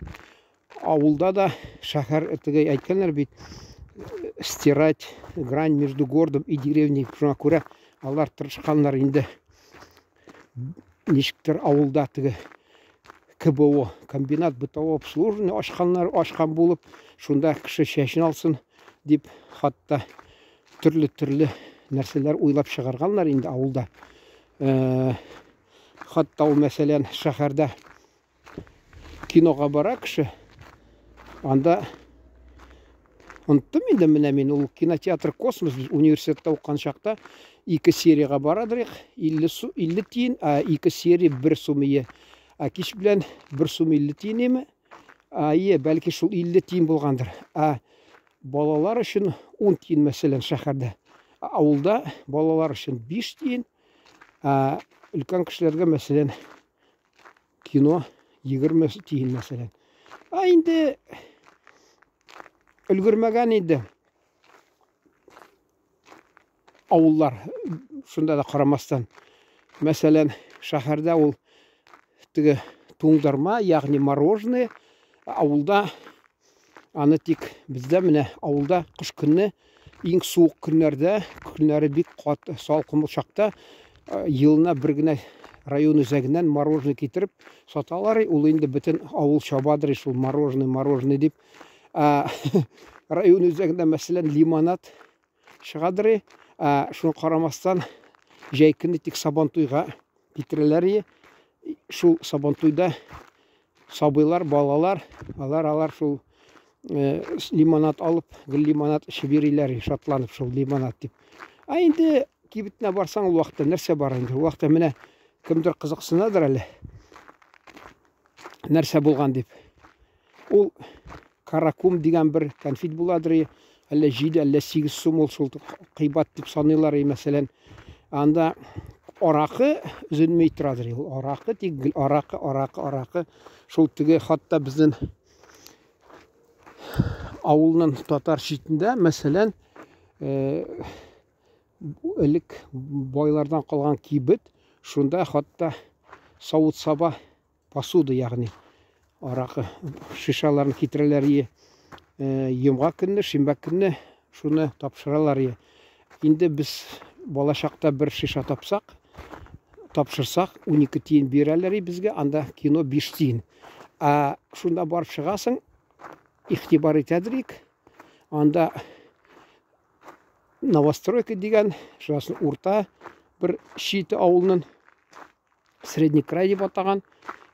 Авылда да шәһәр теге әйткәннәр бит, стирать грань между городом и деревней. Шуңа күрә алар тырышканнар инде ничектер авылда теге КБО, комбинат бытового обслуживания ачканнар, ачкан булып, шунда кеше чәчен алсын дип, хатта төрле-төрле нәрсәләр уйлап чыгарганнар инде авылда. Хатта ул, мәсәлән, шәһәрдә кинога бара кеше, анда оныттым инде менә мин ул кинотеатр Космос, без университетта укыган чакта ике сериягә барадыр идек, 50 тиен, ә ике серия 1 сум ие. Ә кич белән 1 сум 50 тиен име? Ә, ие, бәлки шул 50 тиен булгандыр. Ә балалар өчен 10 тиен, мәсәлән, шәһәрдә. Ә авылда балалар өчен 5 тиен, ә өлкән кешеләргә, мәсәлән, кино 20 тиен, мәсәлән. Ә инде өлгермәгән инде авыллар, шунда да карамастан. Мәсәлән, шәһәрдә ул теге туңдырма, ягъни мороженое, авылда аны тик бездә менә авылда кыш көнне иң суык көннәрдә, көннәре бик каты салкын чакта елына бер генә район үзәгеннән мороженое китереп саталар. Ул инде бөтен авыл чабадыр шул мороженое, мороженое дип. Район үзәгендә, мәсәлән, лимонад чыгадыр. Шуны карамастан, җәй көне тик Сабантуйга китерәләр. Шул Сабантуйда сабыйлар, балалар, алар шул лимонад алып, гел лимонад эчеп йөриләр, шатланып шул лимонад дип. Ә инде кибетенә барсаң, ул вакытта нәрсә бар инде? Ул вакытта менә кемдер кызыксынадыр әле. Нәрсә булган дип. Ул каракум дигән бер конфет буладыр. Әллә 7, әллә 8 сум ул шул кыйбат дип саныйлар, мәсәлән. Анда аракы өзелмей торадыр ул. Аракы тик гел аракы, аракы, аракы. Шул теге хатта безнең авылның татар читендә, мәсәлән, э, элек байлардан калган кибет, шунда хатта савыт-саба, посуда, ягъни аракы шишаларын китерәләр ие. Э, йомга көнне, шимбә көнне шуны тапшыралар ие. Инде без балачакта бер шиша тапсак, тапшырсак, 12 тиен бирәләр безгә, анда кино 5 тиен. Ә шунда барып чыгасың, игътибар итәдер анда новостройка дигән, шунасын урта бер чите авылның Средний край дип атаган,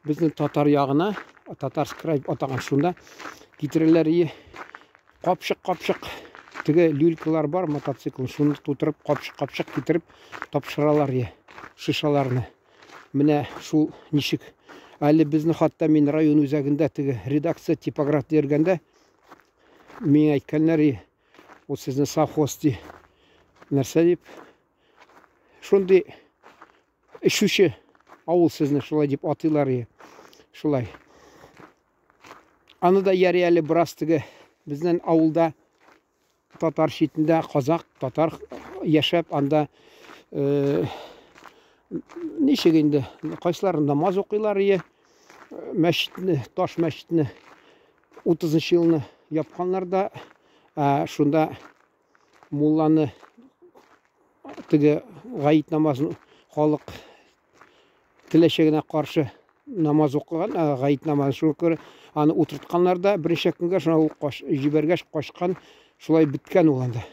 безнең татар ягына, татарский край дип атаган шунда китерәләр и капчык-капчык теге люлькалар бар мотоцикл, шуны тутырып капчык-капчык китереп тапшыралар и шишаларны. Менә шул ничек. Әле безне хатта мин район үзәгендә теге редакция типография йөргәндә миңа әйткәннәр и ул сезне совхоз ди. Нәрсә дип? Шундый эчүче авыл сезне шулай дип атыйлар и. Шулай. Аны да яри әле бераз теге безнең авылда татар читендә казак, татар яшәп анда э, ничек инде кайсылары намаз укыйлар ие мәчетне, таш мәчетне 30 елны япканнар да, ә, шунда мулланы теге гаит намазын халык теләчәгенә каршы намаз укыган, гаит намазын шуңа күрә аны утыртканнар да берничә көнгә шуңа ул каш, җибәргәч качкан, шулай беткән ул анда.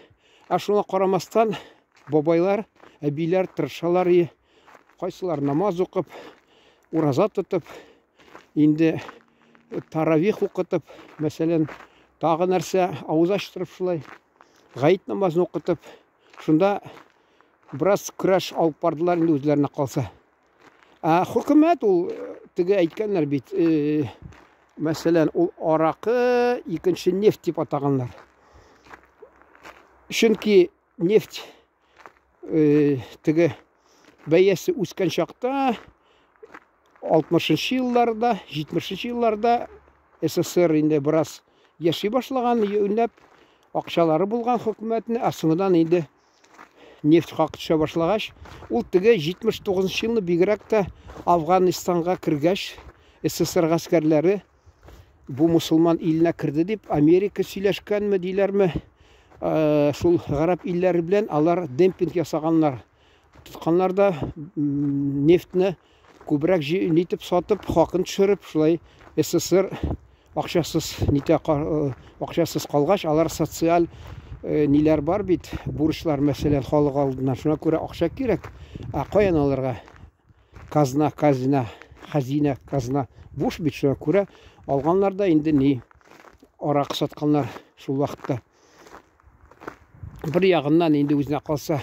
Ә шуңа карамастан бабайлар, әбиләр тырышалар и кайсылар намаз укып, ураза тотып, инде таравих укытып, мәсәлән, тагы нәрсә авыз ачтырып шулай гаит намазын укытып, шунда бераз көрәш алып бардылар инде үзләренә калса. Ә хөкүмәт ул теге әйткәннәр бит, э, мәсәлән, ул аракы икенче нефть дип атаганнар. Чөнки нефть э, теге бәясе үскән чакта 60 елларда, 70 елларда СССР инде бераз яши башлаган, юньләп акчалары булган хөкүмәтне, ә соңыннан инде нефть хакы төшә башлагач, ул теге 79 елны бигрәк тә Афганистанга кергәч, СССР гаскәрләре бу мусулман иленә керде дип Америка сөйләшкәнме диләрме, э, шул гарәп илләре белән алар демпинг ясаганнар. Тотканнар да нефтьне күбрәк нитеп сатып, хакын төшереп, шулай СССР акчасыз нитә э, акчасыз калгач, алар социаль э, ниләр бар бит, бурычлар, мәсәлән, халык алдыннан. Шуңа күрә акча кирәк. Ә каян алырга? Казна, казина, хазина, казна буш бит, шуңа күрә алганнар да инде ни аракы сатканнар шул вакытта. Бер ягыннан инде үзенә калса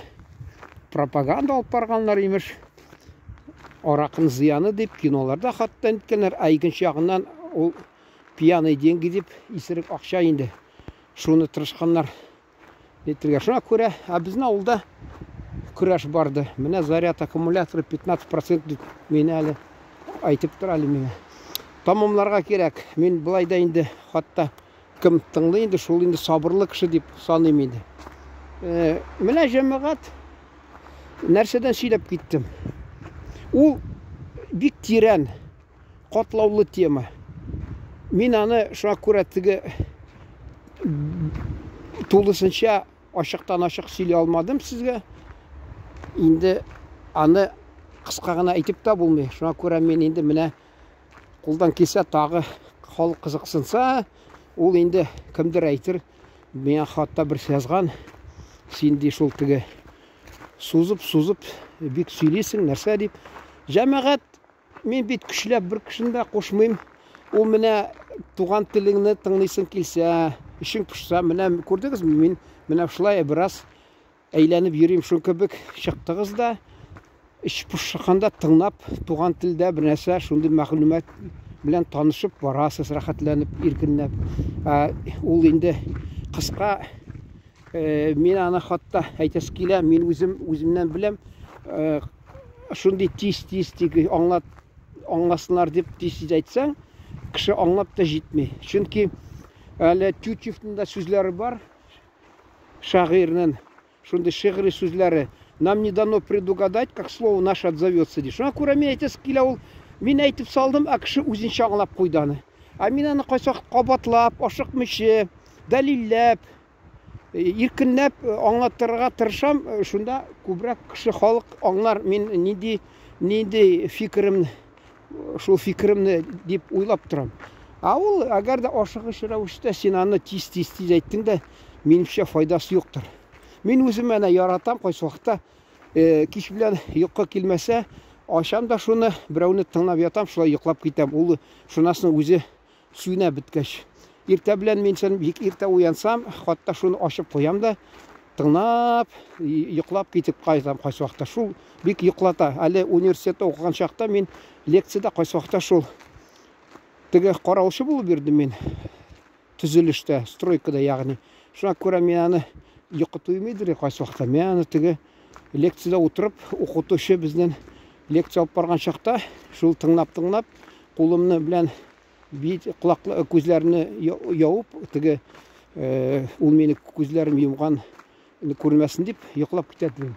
пропаганда алып барганнар имеш. Аракының зыяны дип киноларда хатта әйткәннәр, ә икенче ягыннан ул пьяный деньги дип исерек акча инде. Шуны тырышканнар нитергә. Шуңа күрә, ә безнең авылда көрәш барды. Менә заряд аккумуляторы 15% дип мине әле әйтеп тора әле миңа. Тамамларга кирәк. Мин былай да инде хатта Кем тыңлый инде, шул инде сабырлы кеше дип саныйм инде. Э, менә җәмәгать нәрсәдән сөйләп киттем. Ул бик тирән, катлаулы тема. Мин аны шуңа күрә теге тулысынча ачыктан ачык сөйли алмадым сезгә. Инде аны кыска гына әйтеп тә булмый. Шуңа күрә мин инде менә Кулдан килсә тагы халык кызыксынса, ул инде кемдер әйтер, миңа хатта берсе язган, син ди шул теге сузып-сузып бик сөйлисең, нәрсә дип. Җәмәгать, мин бит көчләп бер кешене дә кушмыйм. Ул менә туган телеңне тыңлыйсың килсә, эчең пошса, менә күрдегезме, мин менә шулай бераз Әйләнеп йөрим шул кебек, чыктыгыз да, эч пошканда тыңлап, туган телдә бер нәрсә, шундый мәгълүмат белән танышып барасыз, рәхәтләнеп, иркенләп. Ә, ул инде кыска Мин аны хатта әйтәсе килә, мин үзем үземнән беләм. Шундый тиз-тиз тик аңлат аңласыннар дип тиз-тиз әйтсәң, кеше аңлап та җитми. Чөнки әле Тютчевның да сүзләре бар, шагыйрьнең шундый шигъри сүзләре. Нам не дано предугадать, как слово наше отзовется, ди. Шуңа күрә мин әйтәсе килә ул, мин әйтеп салдым, ә кеше үзенчә аңлап куйды аны. Ә мин аны кайсы кабатлап, ашыкмыйча, дәлилләп, иркенләп аңлатырга тырышам, шунда күбрәк кеше халык аңлар мин нинди нинди фикерем шул фикеремне дип уйлап торам. Ә ул әгәр дә ашыгыч рәвештә син аны тиз-тиз тиз әйттең дә, минемчә файдасы юктыр. Мин үзем әнә яратам кайсы вакытта кич белән йокы килмәсә, ачам да шуны, берәүне тыңлап ятам, шулай йоклап китәм. Ул шуннан соң үзе сүнә беткәч. Иртә белән мин сен бик иртә уянсам, хатта шуны ачып куям да, тыңлап, йоклап китеп кайтам кайсы вакытта. Шул бик йоклата. Әле университетта укыган чакта мин лекциядә кайсы вакытта шул теге караучы булып йөрдем мин. Төзелештә, стройкада ягъни. Шуңа күрә мин аны йокы туймыйдыр кайсы вакытта. Мин аны теге лекциядә утырып, укытучы безнең лекция алып барган чакта шул тыңлап-тыңлап, кулымны белән бит колаклы күзләрне явып, теге ул мине күзләрем йомган күрмәсен дип йоклап китә идем.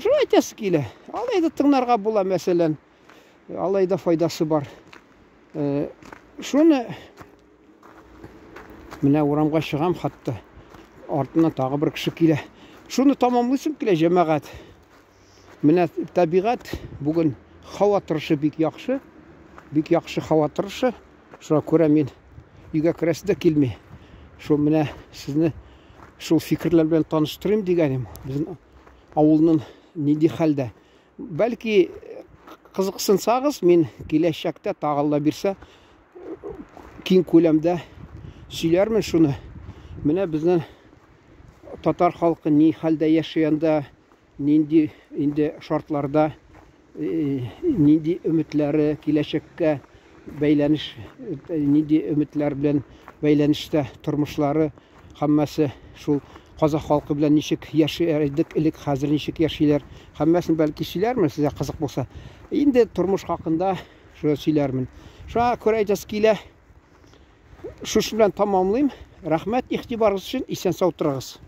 Шулай әйтәсе килә. Алай да тыңларга була, мәсәлән. Алай да файдасы бар. Шуны менә урамга чыгам хатта. Артыннан тагы бер кеше килә. Шуны тамамлыйсым килә, җәмәгать. Менә табигать бүген һава торышы бик яхшы. Бик яхшы һава торышы. Шуңа күрә мин өйгә керәсе дә килми. Шул менә сезне шул фикерләр белән таныштырыйм дигәнем. Безнең авылның нинди хәлдә. Бәлки кызыксынсагыз, мин киләчәктә тагы Алла бирсә киң күләмдә сөйләрмен шуны. Менә безнең татар халкы ни хәлдә яши анда, нинди инде шартларда, нинди өметләре киләчәккә бәйләнеш, нинди өметләр белән бәйләнештә тормышлары, һәммәсе шул казах халкы белән ничек яши идек элек, хәзер ничек яшиләр, һәммәсен бәлки сөйләрмен, сезгә кызык булса. Инде тормыш хакында шуны сөйләрмен. Шуңа күрә әйтәсе килә, шушы белән тамамлыйм. Рәхмәт игътибарыгыз өчен, исән-сау торыгыз.